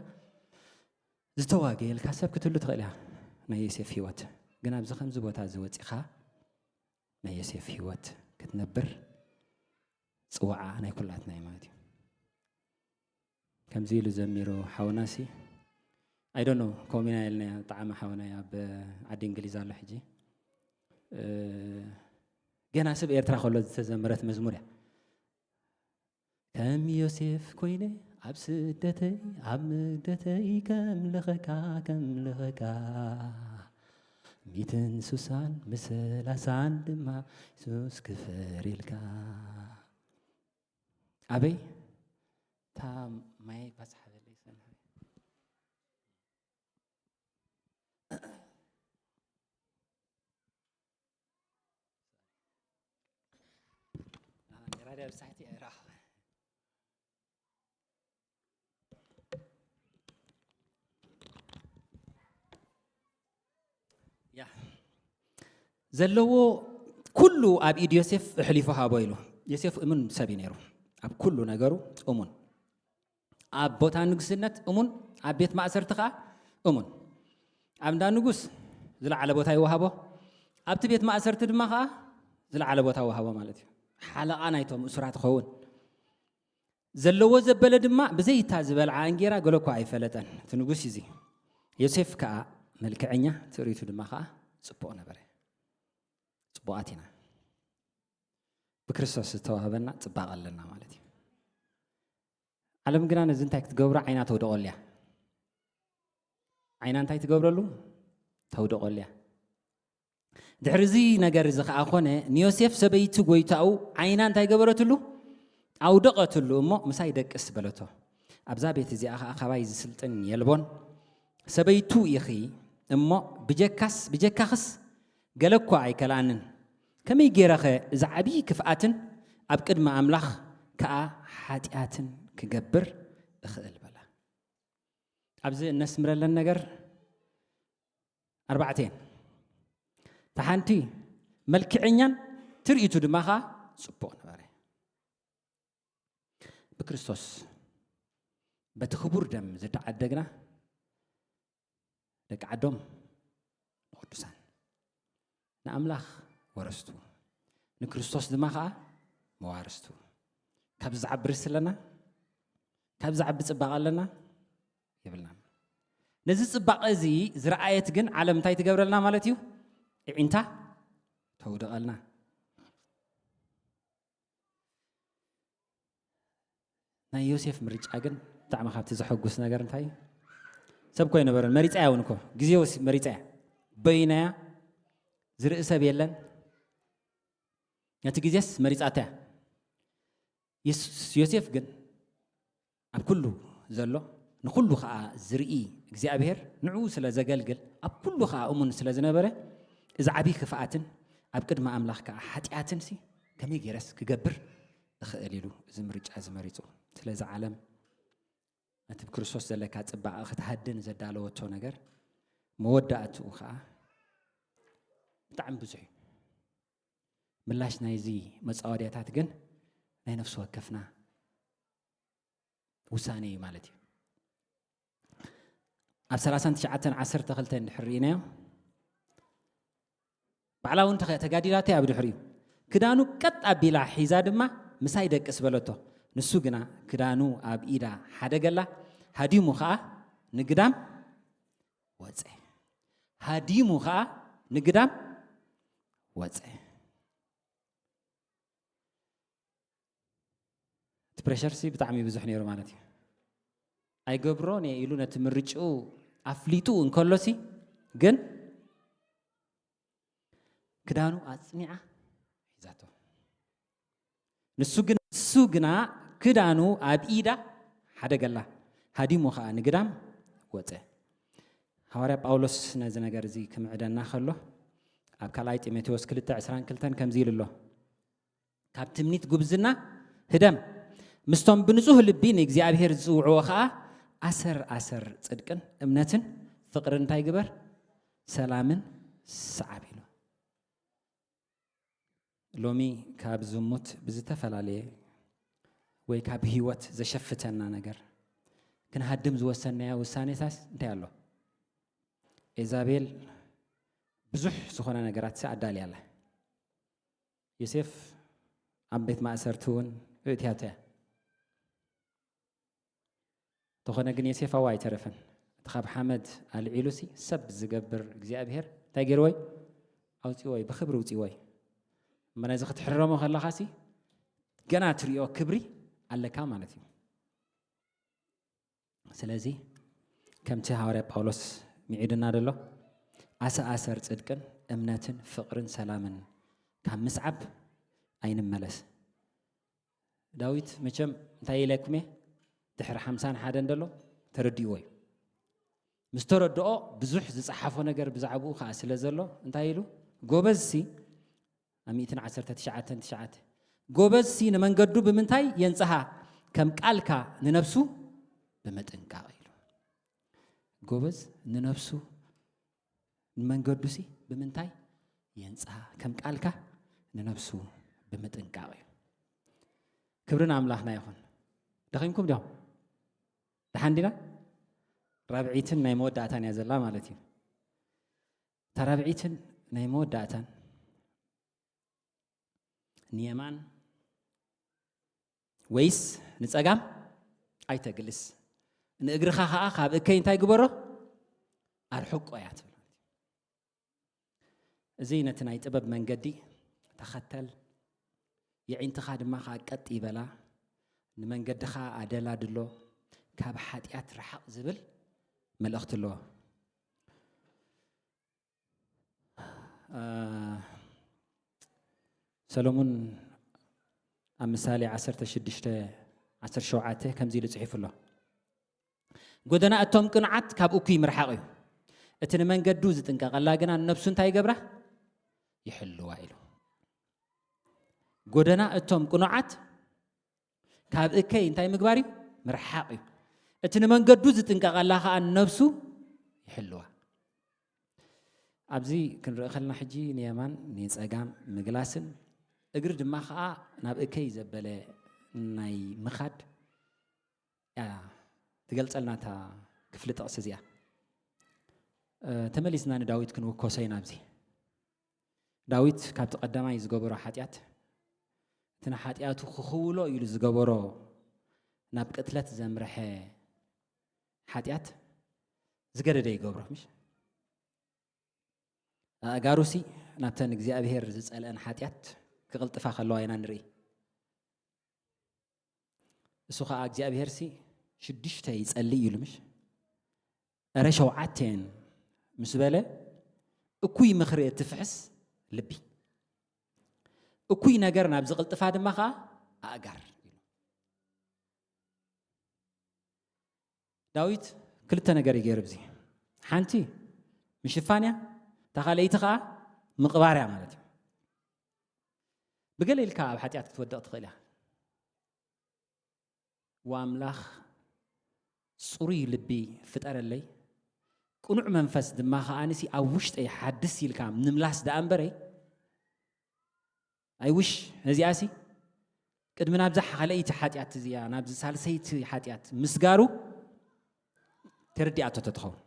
ዝተዋገየልካ ሰብ ክትህሉ ትኽእል እያ። ናይ ዮሴፍ ህይወት ግን ኣብዚ ከምዚ ቦታ እዚ ወፂኻ ናይ ዮሴፍ ህይወት ክትነብር ፅዋዓ ናይ ኩላትና እዩ ማለት እዩ። ከምዚ ኢሉ ዘሚሩ ሓውናሲ፣ I don't know፣ ከምኡ ኢና ኢልና ጣዕሚ ሓውና ኣብ ዓዲ እንግሊዝ ኣሎ ሕጂ። እ፣ ገና ስብ ኤርትራ ከሎ ዝተዘመረት መዝሙር እያ። ከም ዮሴፍ ኮይነ ኣብ ስደተይ ኣብ ምግደተይ ከምልኸካ ከምልኸካ ሚትን ሱሳን ምስ ሰላሳን ድማ የሱስ ክፈር ኢልካ። ኣበይ እታ ማይ ባጽሓ በለይ ሰናይ። ራድያ ብሳሕቲ ኣይረኸበ። ያ ዘለዎ ኩሉ ኣብ ኢድ ዮሴፍ ኣሕሊፉ ሃቦ ኢሉ። ዮሴፍ እሙን ሰብ እዩ ነይሩ። ኣብ ኩሉ ነገሩ እሙን። ኣብ ቦታ ንግስነት እሙን፣ ኣብ ቤት ማእሰርቲ ኸዓ እሙን። ኣብ እንዳ ንጉስ ዝለዓለ ቦታ ይወሃቦ፣ ኣብቲ ቤት ማእሰርቲ ድማ ኸዓ ዝለዓለ ቦታ ይወሃቦ ማለት እዩ። ሓለቓ ናይቶም እሱራት ይኸውን። ዘለዎ ዘበለ ድማ ብዘይታ ዝበልዓ እንጌራ ገለ እኳ ኣይፈለጠን። እቲ ንጉስ እዚ ዮሴፍ ከኣ መልክዐኛ፣ ትርኢቱ ድማ ከኣ ጽቡቕ ነበረ። ጽቡቓት ኢና። ብክርስቶስ ዝተዋህበና ጽባቐ ኣለና ማለት እዩ። ዓለም ግና ነዚ እንታይ ክትገብሮ ዓይና ተውደቐሉ እያ። ዓይና እንታይ ትገብረሉ? ተውደቐሉ እያ። ድሕሪ እዚ ነገር እዚ ኸዓ ኾነ፣ ንዮሴፍ ሰበይቲ ጎይታኡ ዓይና እንታይ ገበረትሉ? ኣውደቐትሉ እሞ፣ "ምሳይ ደቅስ" በለቶ። "ኣብዛ ቤት እዚኣ ኸዓ ካባይ ዝስልጥን የልቦን። ሰበይቱ ኢኺ እሞ፣ ብጀካስ፣ ብጀካኽስ ገለ እኳ ኣይከልኣንን። ከመይ ገይረኸ እዚ ዓብዪ ክፍኣትን ኣብ ቅድሚ ኣምላኽ ከኣ ሓጢኣትን ክገብር እኽእል?" በላ። ኣብዚ እነስምረለን ነገር ኣርባዕተ እየን። እታ ሓንቲ መልክዐኛን ትርኢቱ ድማ ኸዓ ጽቡቕ ነበረ። ብክርስቶስ በቲ ክቡር ደም ዝተዓደግና ደቂ ዓዶም ንቅዱሳን፣ ንኣምላኽ ወረስቱ፣ ንክርስቶስ ድማ ኸዓ መዋርስቱ። ካብዚ ዝዓቢ ርስቲ ኣለና? ካብዚ ዝዓቢ ጽባቐ ኣለና? የብልናን። ነዚ ጽባቐ እዚ ዝረኣየት ግን ዓለም እንታይ ትገብረልና ማለት እዩ? እዒንታ ተውድቐልና። ናይ ዮሴፍ ምርጫ ግን ብጣዕሚ ካብቲ ዘሐጉስ ነገር እንታይ እዩ? ሰብ እኮ ኣይነበረን፣ መሪጻ እያ እውን እኮ፣ ግዜ ወሲ-፣ መሪጻ እያ። በይና እያ፣ ዝርኢ ሰብ የለን። ነቲ ግዜስ መሪጻታ እያ። የሱስ፣ ዮሴፍ ግን ኣብ ኩሉ ዘሎ፣ ንኹሉ ኸኣ ዝርኢ እግዚኣብሔር ንዕኡ ስለ ዘገልግል፣ ኣብ ኩሉ ኸኣ እሙን ስለ ዝነበረ፣ እዚ ዓብዪ ክፍኣትን ኣብ ቅድሚ ኣምላኽ ከኣ ሓጢኣትን ሲ ከመይ ገይረስ ክገብር እኽእል ኢሉ እዚ ምርጫ እዚ መሪጹ። ስለዚ ዓለም ነቲ ብክርስቶስ ዘለካ ጽባቐ ክትሃድን ዘዳለወቶ ነገር፣ መወዳእትኡ ኸኣ ብጣዕሚ ብዙሕ እዩ። ምላሽ ናይዚ መጻወድያታት ግን ናይ ነፍሲ ወከፍና ውሳኔ እዩ ማለት እዩ። ኣብ ሰላሳን ትሽዓተን ዓሰርተ ክልተ እንድሕር ርኢናዮ፣ ባዕላ እውን ተኸ-፣ ተጋዲላቶ እያ። ብድሕሪኡ ክዳኑ ቀጥ ኣቢላ ሒዛ ድማ ምሳይ ደቅስ በለቶ። ንሱ ግና ክዳኑ ኣብ ኢዳ ሓደገላ፣ ሃዲሙ ኸኣ ንግዳም ወጸ። ሃዲሙ ኸኣ ንግዳም ወጸ። እቲ ፕሬሸር ሲ ብጣዕሚ ብዙሕ ነይሩ ማለት እዩ። ኣይገብሮን እየ ኢሉ ነቲ ምርጭኡ ኣፍሊጡ እንከሎ ሲ ግን ክዳኑ ኣጽኒዓ ሒዛቶ። ንሱ ግን፣ ንሱ ግና ክዳኑ ኣብ ኢዳ ሓደገላ፣ ሃዲሙ ኸኣ ንግዳም ወጸ። ሃዋርያ ጳውሎስ ነዚ ነገር እዚ ክምዕደና ከሎ ኣብ ካልኣይ ጢሞቴዎስ ክልተ ዕስራን ክልተን ከምዚ ኢሉ ኣሎ፣ ካብ ትምኒት ጉብዝና ህደም፣ ምስቶም ብንጹህ ልቢ ንእግዚኣብሔር ዝጽውዕዎ ኸኣ ኣሰር ኣሰር ጽድቅን እምነትን ፍቕርን እንታይ ግበር? ሰላምን ሰዓብ ኢሉ። ሎሚ ካብ ዝሙት ብዝተፈላለየ ወይ ካብ ህይወት ዘሸፍተና ነገር ክንሃድም ዝወሰንናዮ ውሳኔታስ እንታይ ኣሎ? ኤዛቤል ብዙሕ ዝኾነ ነገራት ኣዳልያ ኣላ። ዮሴፍ ኣብ ቤት ማእሰርቲ እውን እእትያቶ እያ። ተኾነ ግን ዮሴፍ ኣብኡ ኣይተረፈን። እቲ ካብ ሓመድ ኣልዒሉሲ ሰብ ዝገብር እግዚኣብሄር እንታይ ገይርዎ እዩ? ኣውፂዎ እዩ፣ ብኽብሪ ውፂዎ እዩ። እሞ ነዚ ክትሕረሞ ከለኻሲ ገና ትሪኦ ክብሪ ኣለካ ማለት እዩ። ስለዚ ከምቲ ሃዋርያ ጳውሎስ ሚዒዱና ዘሎ ኣሰኣሰር ጽድቅን እምነትን ፍቕርን ሰላምን ካብ ምስዓብ ኣይንመለስ። ዳዊት መቸም እንታይ ኢለኩም እየ? ድሕሪ ሓምሳን ሓደን ዘሎ ተረዲእዎ እዩ። ምስ ተረድኦ ብዙሕ ዝጸሓፎ ነገር ብዛዕባኡ ከኣ ስለ ዘሎ እንታይ ኢሉ? ጎበዝሲ ኣብ ሚእትን ዓሰርተ ትሽዓተን ትሽዓተ፣ ጎበዝሲ ንመንገዱ ብምንታይ የንጽሃ? ከም ቃልካ ንነፍሱ ብምጥንቃቕ ኢሉ። ጎበዝ ንነፍሱ ንመንገዱሲ ብምንታይ የንጽሃ? ከም ቃልካ ንነፍሱ ብምጥንቃቕ እዩ። ክብሪ ንኣምላኽና ይኹን። ደኺምኩም ዲኹም? ደሓን ዲና? ራብዒትን ናይ መወዳእታን እያ ዘላ ማለት እዩ። እታ ራብዒትን ናይ መወዳእታን ንየማን ወይስ ንጸጋም ኣይተግልስ፣ ንእግርኻ ኸኣ ካብ እከይ እንታይ ግበሮ? ኣርሕቆ እያ ትብል። እዚ ነቲ ናይ ጥበብ መንገዲ ተኸተል፣ የዒንትኻ ድማ ኸኣ ቀጥ ይበላ፣ ንመንገድኻ ኣደላድሎ፣ ካብ ሓጢኣት ርሓቕ ዝብል መልእኽቲ ኣለዎ። አ፣ ሰሎሙን ኣብ ምሳሌ ዓሰርተ ሽዱሽተ ዓሰርተ ሸውዓተ ከምዚ ኢሉ ጽሒፉ ኣሎ። ጎደና እቶም ቅኑዓት ካብ እኩይ ምርሓቕ እዩ። እቲ ንመንገዱ ዝጥንቀቐላ ግና ንነብሱ እንታይ ይገብራ? ይሕልዋ ኢሉ። ጎደና እቶም ቅኑዓት ካብ እከይ እንታይ ምግባር እዩ? ምርሓቕ እዩ። እቲ ንመንገዱ ዝጥንቀቐላ ኸኣ ንነብሱ ይሕልዋ። ኣብዚ ክንርኢ ከለና ሕጂ ንየማን ንጸጋም ምግላስን እግሪ ድማ ኸኣ ናብ እከይ ዘበለ ናይ ምኻድ እያ ትገልጸልና እታ ክፍሊ ጥቕሲ እዚኣ። እ፣ ተመሊስና ንዳዊት ክንውከሶ ኢና ኣብዚ። ዳዊት ካብቲ ቀዳማይ ዝገበሮ ሓጢኣት፣ እቲ ንሓጢኣቱ ክኽውሎ ኢሉ ዝገበሮ ናብ ቅትለት ዘምርሐ ሓጢኣት ዝገደደ ይገብሮ፣ ምሽ? ኣእጋሩሲ ናብተን እግዚኣብሄር ዝጸልአን ሓጢኣት ክቕልጥፋ ከለዋ ኢና ንርኢ። እሱ ኸኣ እግዚኣብሄርሲ ሽዱሽተ ይጸሊ እዩ ኢሉ፣ ምሽ? እረ ሸውዓተ እየን ምስ በለ፣ እኩይ ምኽሪ እትፍሕስ ልቢ፣ እኩይ ነገር ናብ ዝቕልጥፋ ድማ ኸኣ ኣእጋር ኢሉ። ዳዊት ክልተ ነገር እዩ ገይሩ ኣብዚ። ሓንቲ ምሽፋን እያ፣ እታ ካልኣይቲ ኸኣ ምቕባር እያ ማለት እዩ። ብገለ ኢልካ ኣብ ሓጢኣት ክትወድቕ ትኽእል እያ። ወኣምላኽ ጽሩይ ልቢ ፍጠረለይ፣ ቅኑዕ መንፈስ ድማ ከኣንሲ ኣብ ውሽጠይ ሓድስ ኢልካ ምምላስ ደኣ እምበረይ፣ ኣይውሽ ነዚኣሲ ቅድሚ ናብዛ ካልኣይቲ ሓጢኣት እዚኣ ናብዚ ሳልሰይቲ ሓጢኣት ምስጋሩ ተረዲኣቶ ተትኸውን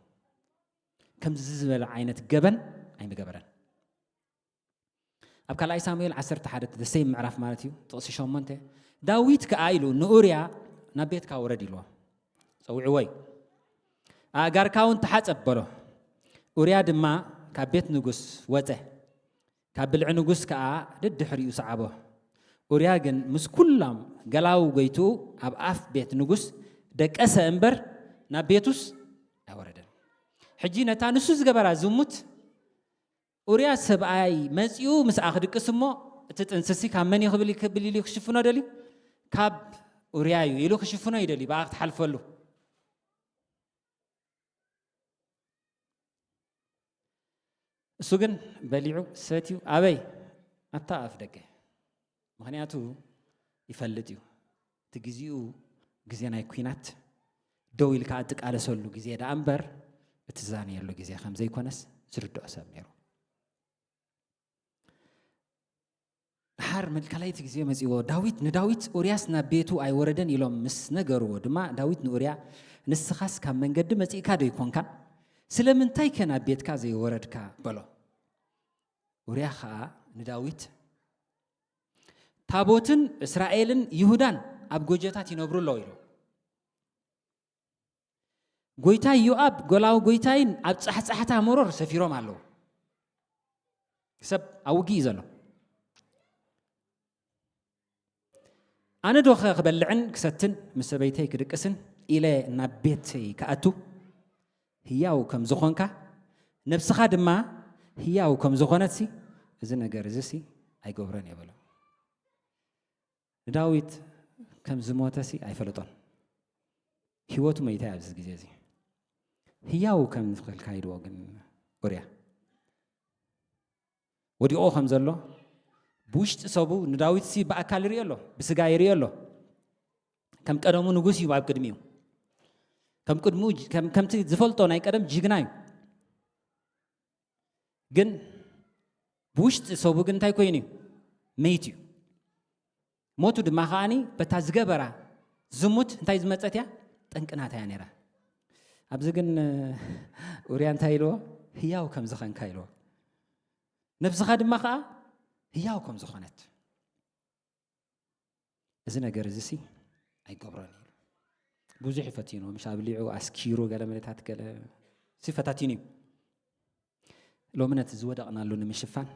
ከምዚ ዝበለ ዓይነት ገበን ኣይምገበረን። ኣብ ካልኣይ ሳሙኤል ዓሰርተ ሓደ ደሰይ ምዕራፍ ማለት እዩ ጥቕሲ ሸሞንተ፣ ዳዊት ከኣ ኢሉ ንኡርያ ናብ ቤትካ ውረድ ኢልዎ ጸዊዕዎ እዩ። ኣእጋርካ እውን ተሓጸብ በሎ። ኡርያ ድማ ካብ ቤት ንጉስ ወጸ፣ ካብ ብልዒ ንጉስ ከኣ ደድሕሪኡ ሰዓቦ። ኡርያ ግን ምስ ኩሎም ገላዊ ጎይትኡ ኣብ ኣፍ ቤት ንጉስ ደቀሰ እምበር ናብ ቤቱስ ኣይወረደን። ሕጂ ነታ ንሱ ዝገበራ ዝሙት ኡርያ ሰብኣይ መጺኡ ምስኣ ክድቅስ እሞ እቲ ጥንስሲ ካብ መን እዩ ክብል ክብል ኢሉ ክሽፍኖ ደልዩ ካብ ኡርያ እዩ ኢሉ ክሽፍኖ ይደልዩ ብኣ ክትሓልፈሉ። እሱ ግን በሊዑ ሰትዩ ኣበይ ኣብታ ኣፍ ደገ ምክንያቱ ይፈልጥ እዩ እቲ ግዜኡ ግዜ ናይ ኩናት ደው ኢልካ እትቃለሰሉ ግዜ ደኣ እምበር እትዛነየሉ ግዜ ከም ዘይኮነስ ዝርድኦ ሰብ ነይሩ። ድሓር ካልኣይቲ ግዜ መጺዎ ዳዊት ንዳዊት ኡርያስ ናብ ቤቱ ኣይወረደን ኢሎም ምስ ነገርዎ ድማ ዳዊት ንኡርያ ንስኻስ ካብ መንገዲ መጺእካ ዶ ይኮንካን ስለምንታይ ከ ናብ ቤትካ ዘይወረድካ በሎ። ኡርያ ኸኣ ንዳዊት ታቦትን እስራኤልን ይሁዳን ኣብ ጎጆታት ይነብሩ ኣለዉ ኢሉ። ጎይታይ ዮኣብ ጎላዊ ጎይታይን ኣብ ጻሕጻሕታ መሮር ሰፊሮም ኣለዉ። ሰብ ኣብ ውግእ እዩ ዘሎ። ኣነ ዶኸ ክበልዕን ክሰትን ምስ ሰበይተይ ክድቅስን ኢለ ናብ ቤተይ ክኣቱ ህያው ከም ዝኾንካ ነብስኻ ድማ ህያው ከም ዝኾነትሲ እዚ ነገር እዚሲ ኣይገብሮን እየ በሎ። ንዳዊት ከም ዝሞተሲ ኣይፈለጦን። ህይወቱ መይታ ኣብዚ ግዜ እዚ ህያው ከም ዝኽልካ ይድዎ ግን ኡርያ ወዲቑ ከም ዘሎ ብውሽጢ ሰቡ ንዳዊትሲ ብኣካል ይርኢ ኣሎ፣ ብስጋ ይርኢ ኣሎ። ከም ቀደሙ ንጉስ እዩ ኣብ ቅድሚኡ። ከም ቅድሙ ከምቲ ዝፈልጦ ናይ ቀደም ጅግና እዩ። ግን ብውሽጢ ሰቡ ግን እንታይ ኮይኑ እዩ? መይት እዩ። ሞቱ ድማ ከዓኒ በታ ዝገበራ ዝሙት እንታይ ዝመፀት እያ? ጠንቅናታ እያ ነይራ። ኣብዚ ግን ኡርያ እንታይ ኢልዎ? ህያው ከም ዝኸንካ ኢልዎ። ነብስኻ ድማ ከዓ ህያው ከም ዝኾነት። እዚ ነገር እዚ ሲ ኣይገብሮን ኢሉ ብዙሕ ይፈቲኑ። ምሽ ኣብሊዑ ኣስኪሩ ገለ መለታት ገለ ሲ ፈታቲኑ እዩ። ሎሚ ነቲ ዝወደቕናሉ ንምሽፋን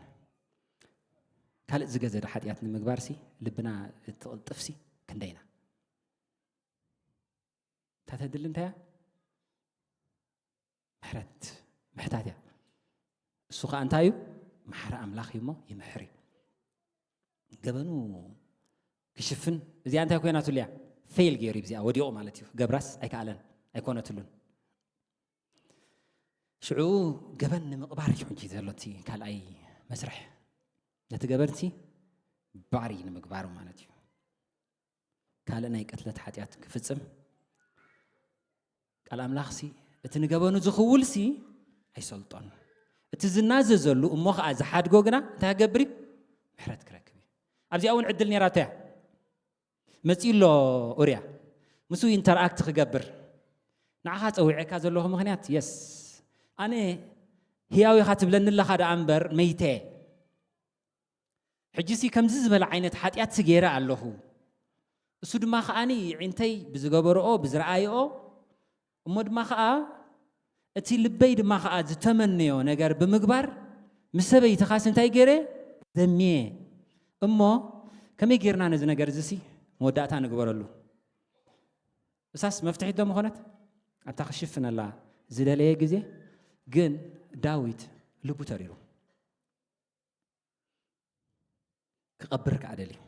ካልእ ዝገዘደ ሓጢኣት ንምግባር ሲ ልብና እትቕልጥፍ ሲ ክንደይና እታ ተድሊ እንታይ እያ? ምሕረት ምሕታት እያ። እሱ ከዓ እንታይ እዩ? መሓሪ ኣምላኽ እዩ እሞ ይምሕር እዩ። ገበኑ ክሽፍን እዚኣ እንታይ ኮይናትሉ እያ? ፌል ገይሩ እዩ ብዚኣ ወዲቑ ማለት እዩ። ገብራስ ኣይከኣለን ኣይኮነትሉን። ሽዑ ገበን ንምቕባር እዩ ሕጂ ዘሎ እቲ ካልኣይ መስርሕ። ነቲ ገበን ሲ ባዕሪ ንምግባሩ ማለት እዩ። ካልእ ናይ ቅትለት ሓጢኣት ክፍጽም ቃል ኣምላኽሲ እቲ ንገበኑ ዝኽውልሲ ኣይሰልጦን። እቲ ዝናዘዘሉ እሞ ኸዓ ዝሓድጎ ግና እንታይ ክገብር እዩ? ምሕረት ክረክብ እዩ። ኣብዚኣ እውን ዕድል ነይራቶ እያ። መፂኡ ኣሎ ኡርያ ምስኡ ኢንተርኣክት ክገብር። ንዓኻ ፀዊዐካ ዘለኹ ምኽንያት የስ ኣነ ህያው ኢኻ ትብለኒ ኣለኻ ደኣ እምበር መይተ ሕጂ ሲ ከምዚ ዝበለ ዓይነት ሓጢኣት ሲ ገይረ ኣለኹ። እሱ ድማ ከዓኒ ይዒንተይ ብዝገበርኦ ብዝረኣይኦ እሞ ድማ ከኣ እቲ ልበይ ድማ ከኣ ዝተመነዮ ነገር ብምግባር ምስ ሰበይትኻስ እንታይ ገይረ ዘምየ እሞ ከመይ ጌርና ነዚ ነገር እዚ ሲ መወዳእታ ንግበረሉ። እሳስ መፍትሒት ዶ ምኾነት ኣብታ ክሽፍነላ ዝደለየ ግዜ ግን ዳዊት ልቡ ተሪሩ ክቐብር ከኣ ደልዩ።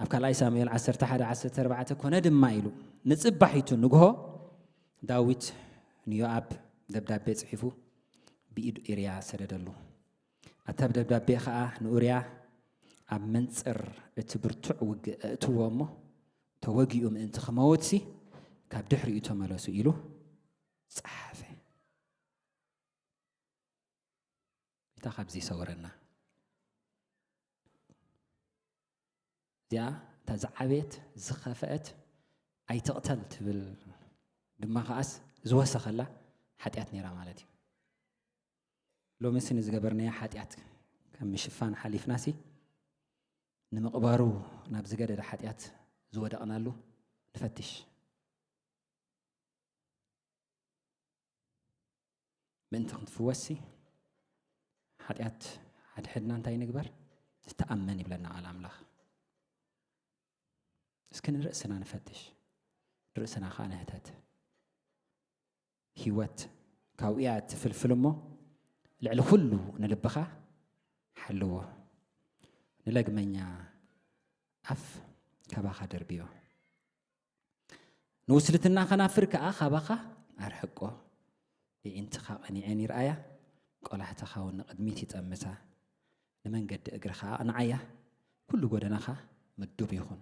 ኣብ ካልኣይ ሳሙኤል ዓሰርተ ሓደ ዓሰርተ ኣርባዕተ ኮነ ድማ ኢሉ ንጽባሒቱ ንግሆ ዳዊት ንዮኣብ ደብዳቤ ጽሒፉ ብኢድ ኢርያ ሰደደሉ። ኣታ ደብዳቤ ኸኣ ንኡርያ ኣብ መንጽር እቲ ብርቱዕ ውግእ እእትዎ እሞ ተወጊኡ ምእንቲ ክመውትሲ ካብ ድሕሪኡ ተመለሱ ኢሉ ጸሓፈ። ጎይታ ካብዚ ይሰውረና። እዚኣ እታ ዝዓበየት ዝኸፍአት ኣይትቕተል ትብል ድማ ከኣስ ዝወሰኸላ ሓጢኣት ነይራ ማለት እዩ። ሎምሲ ንዝገበርናዮ ሓጢኣት ከም ምሽፋን ሓሊፍናሲ ንምቕባሩ ናብ ዝገደደ ሓጢኣት ዝወደቕናሉ ንፈትሽ። ምእንቲ ክንትፍወስሲ ሓጢኣት ሓድሕድና እንታይ ንግበር? ዝተኣመን ይብለና ቃል ኣምላኽ። እስኪ ንርእስና ንፈትሽ፣ ንርእስና ኸኣ ንሕተት። ህይወት ካብኡ እያ እትፍልፍል እሞ፣ ልዕሊ ኩሉ ንልብኻ ሓልዎ። ንለግመኛ ኣፍ ካባኻ ደርብዮ። ንውስልትና ኸናፍር ከኣ ካባኻ ኣርሕቆ። የዒንትኻ ቐኒዐን ይርኣያ፣ ቆላሕትኻ እውን ንቕድሚት ይጠምታ። ንመንገዲ እግርኻ ኣቕንዓያ፣ ኩሉ ጎደናኻ ምዱብ ይኹን።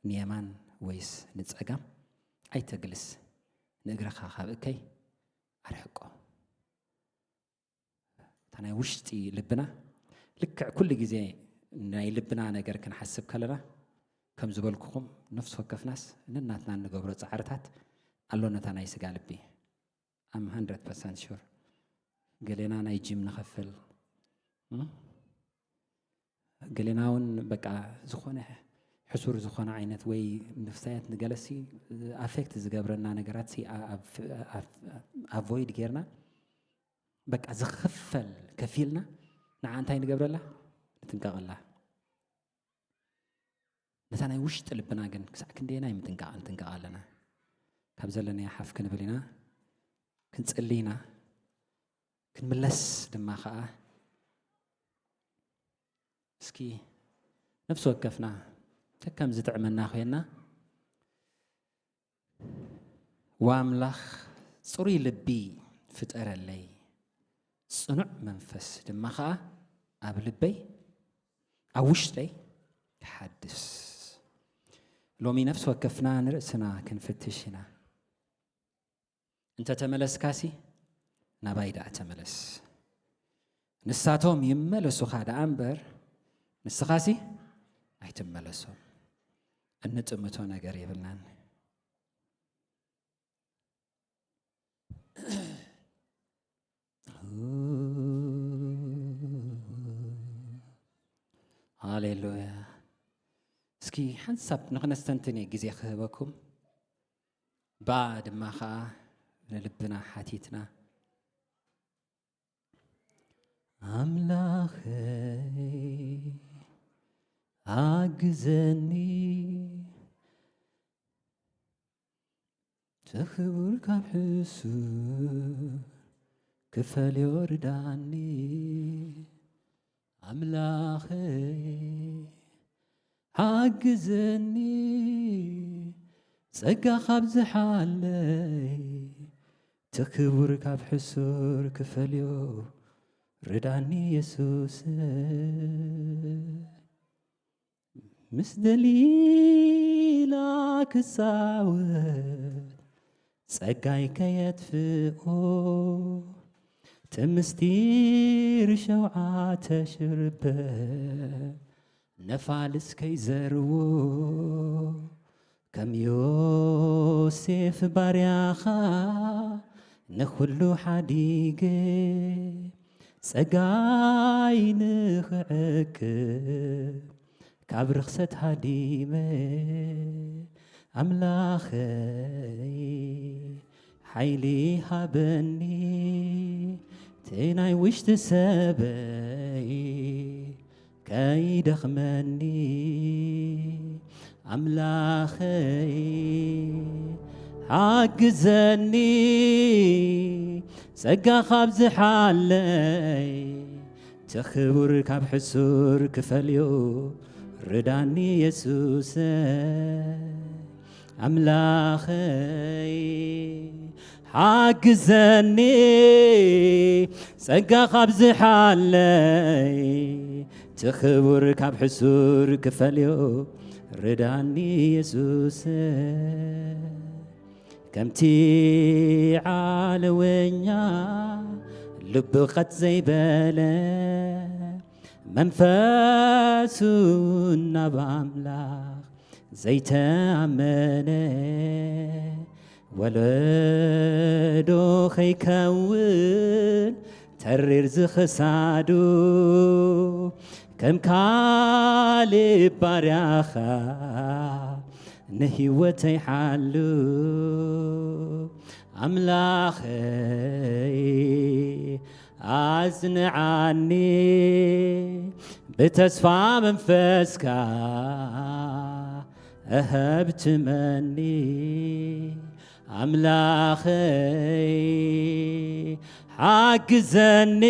ንየማን ወይስ ንጸጋም ኣይተግልስ፣ ንእግርኻ ካብ እከይ ኣርሕቆ። እታ ናይ ውሽጢ ልብና ልክዕ ኩሉ ግዜ ናይ ልብና ነገር ክንሓስብ ከለና፣ ከም ዝበልኩኹም ነፍሲ ወከፍናስ ነናትና እንገብሮ ጻዕርታት ኣሎ ነታ ናይ ስጋ ልቢ። ኣም ሃንድረድ ፐርሰንት ሹር። ገሌና ናይ ጂም ንኸፍል፣ እም? ገሌና እውን በቃ ዝኾነ ሕሱር ዝኾነ ዓይነት ወይ ንፍሳያት ንገለሲ ኣፌክት ዝገብረና ነገራት ሲ ኣ-፣ ኣብ-፣ ኣብ-፣ ኣቮይድ ጌርና በቃ ዝኽፈል ከፊልና ንዓ እንታይ ንገብረላ? ንጥንቀቐላ። ነታ ናይ ውሽጢ ልብና ግን ክሳዕ ክንደየናይ ምጥንቃቕ ንጥንቀቕ ኣለና? ካብ ዘለናዮ ሓፍ ክንብል ኢና፣ ክንጽሊ ኢና፣ ክንምለስ ድማ ኸኣ እስኪ ነፍሲ ወከፍና ከከም ዝጥዕመና ኮይና፣ "ዋምላኽ ጽሩይ ልቢ ፍጠረለይ፣ ጽኑዕ መንፈስ ድማ ኸኣ ኣብ ልበይ፣ ኣብ ውሽጠይ ክሓድስ." ሎሚ ነፍሲ ወከፍና ንርእስና ክንፍትሽ ኢና። እንተ ተመለስካሲ ናባይ ደኣ ተመለስ። ንሳቶም ይመለሱኻ ደኣ እምበር ንስኻሲ ኣይትመለሶም። እንጥምቶ ነገር የብልናን። ሃሌሉያ። እስኪ ሓንሳብ ንኽነስተንትን እየ ግዜ ክህበኩም። ብኣ ድማ ኸኣ ንልብና ሓቲትና፣ ኣምላኸይ ኣግዘኒ፣ ትኽቡር ካብ ሕሱር ክፈልዮ ርዳኒ። ኣምላኸይ ሓግዘኒ፣ ጸጋ ካብ ዝሓለይ፣ ትኽቡር ካብ ሕሱር ክፈልዮ ርዳኒ የሱስ። ምስ ደሊላ ክጻወት ጸጋይ ከየጥፍኦ፣ እቲ ምስጢር ሸውዓተ ሽርበ ነፋልስ ከይዘርዎ፣ ከም ዮሴፍ ባርያኻ ንኹሉ ሓዲገ፣ ጸጋይ ንኽዕቅብ ካብ ርኽሰት ሃዲመ፣ ኣምላኸይ ሓይሊ ሃበኒ፣ እቲ ናይ ውሽጢ ሰበይ ከይደኽመኒ፣ ኣምላኸይ ሓግዘኒ፣ ጸጋ ካብ ዝሓለይ፣ እቲ ክቡር ካብ ሕሱር ክፈልዮ ርዳኒ የሱሰ። ኣምላኸይ ሓግዘኒ፣ ጸጋ ካብ ዝሓለይ፣ እቲ ክቡር ካብ ሕሱር ክፈልዮ ርዳኒ የሱሰ። ከምቲ ዓለወኛ ልቡ ቐጥ ዘይበለ፣ መንፈሱ ናብ ኣምላኽ ዘይተኣመነ፣ ወለዶ ኸይከውን ተሪር ዝኽሳዱ፣ ከም ካሌብ ባርያኻ ንህይወተይ ሓሉ። ኣምላኸይ ኣጽንዓኒ፣ ብተስፋ መንፈስካ ኣሀብትመኒ። ኣምላኸይ ሓግዘኒ፣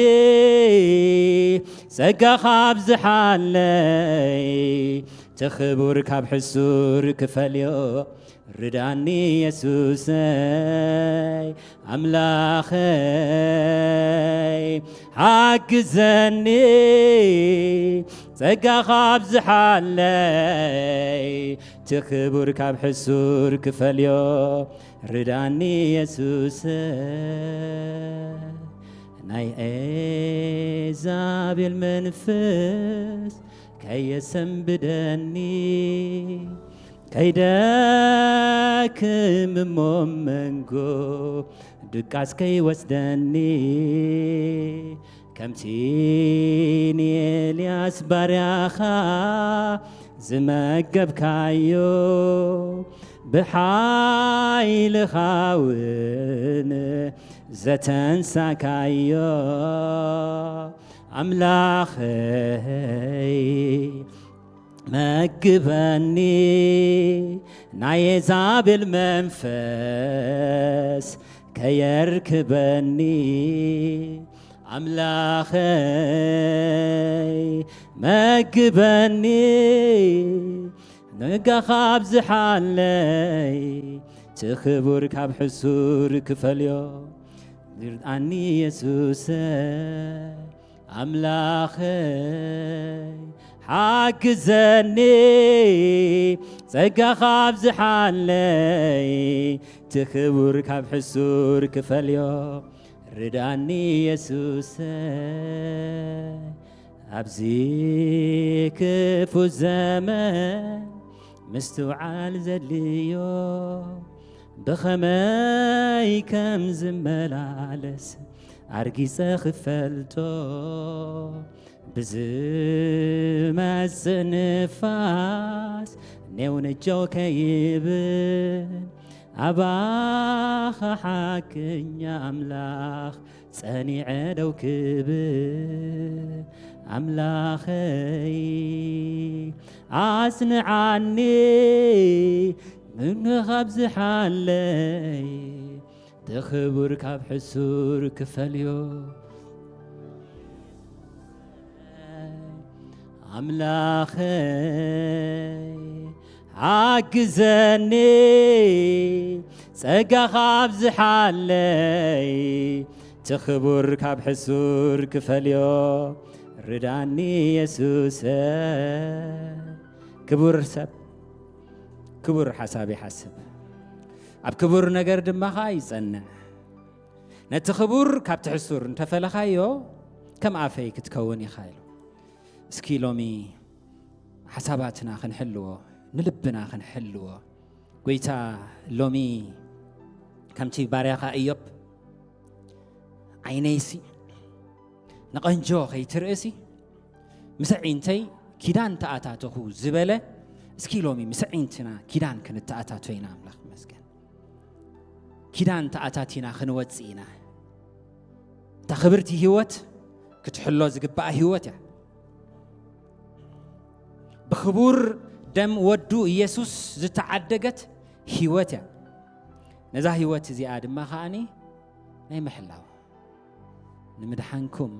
ጸጋኻ ኣብዝሓለይ፣ እቲ ኽቡር ካብ ሕሱር ክፈልዮ ርዳኒ የሱሰይ። ኣምላኸይ ሓግዘኒ፣ ጸጋኻ ኣብዝሓለይ፣ እቲ ኽቡር ካብ ሕሱር ክፈልዮ ርዳኒ የሱሰይ። ናይ ኤዛቤል መንፈስ ከየሰንብደኒ፣ ከይደክም እሞ መንጎ ድቃስ ከይወስደኒ፣ ከምቲ ንኤልያስ ባርያኻ ዝመገብካዮ፣ ብሓይልኻ እውን ዘተንሳካዮ፣ ኣምላኸይ መግበኒ፣ ናይ ኤዛቤል መንፈስ ከየርክበኒ። ኣምላኸይ መግበኒ፣ ጸጋኻ ኣብዝሓለይ፣ እቲ ኽቡር ካብ ሕሱር ክፈልዮ ርድኣኒ የሱሰይ። ኣምላኸይ ሓግዘኒ፣ ጸጋኻ ኣብዝሓለይ፣ እቲ ኽቡር ካብ ሕሱር ክፈልዮ ርድኣኒ የሱሰይ። ኣብዚ ክፉ ዘመን ምስትውዓል ዘድልዮ፣ ብኸመይ ከም ዝመላለስ ኣርጊጸ ክፈልጦ፣ ብዝመጽእ ንፋስ ኔው ነጀው ከይብል፣ ኣባኻ ሓቀኛ ኣምላኽ ጸኒዐ ደው ክብል። ኣምላኸይ ኣጽንዓኒ፣ ምንኻ ኣብዝሓለይ፣ እቲ ኽቡር ካብ ሕሱር ክፈልዮ። ኣምላኸይ ሓግዘኒ፣ ጸጋኻ ኣብዝሓለይ፣ እቲ ኽቡር ካብ ሕሱር ክፈልዮ ርዳኒ የሱሰ። ክቡር ሰብ ክቡር ሓሳብ ይሓስብ፣ ኣብ ክቡር ነገር ድማ ኸኣ ይጸንዕ። ነቲ ክቡር ካብቲ ሕሱር እንተፈለኻዮ፣ ከም ኣፈይ ክትከውን ኢኻ ኢሉ። እስኪ ሎሚ ሓሳባትና ክንሕልዎ፣ ንልብና ክንሕልዎ። ጎይታ ሎሚ ከምቲ ባርያኻ እዮብ፣ ዓይነይሲ ንቐንጆ ከይትርእሲ፣ ምስ ኣዒንተይ ኪዳን ተኣታተኹ ዝበለ፣ እስኪ ሎሚ ምስ ኣዒንትና ኪዳን ክንተኣታቶ ኢና። ኣምላኽ ይመስገን። ኪዳን ተኣታቲና ክንወጽእ ኢና። እታ ክብርቲ ህይወት ክትሕሎ ዝግባኣ ህይወት እያ። ብክቡር ደም ወዱ ኢየሱስ ዝተዓደገት ህይወት እያ። ነዛ ህይወት እዚኣ ድማ ከኣኒ ናይ ምሕላው፣ ንምድሓንኩም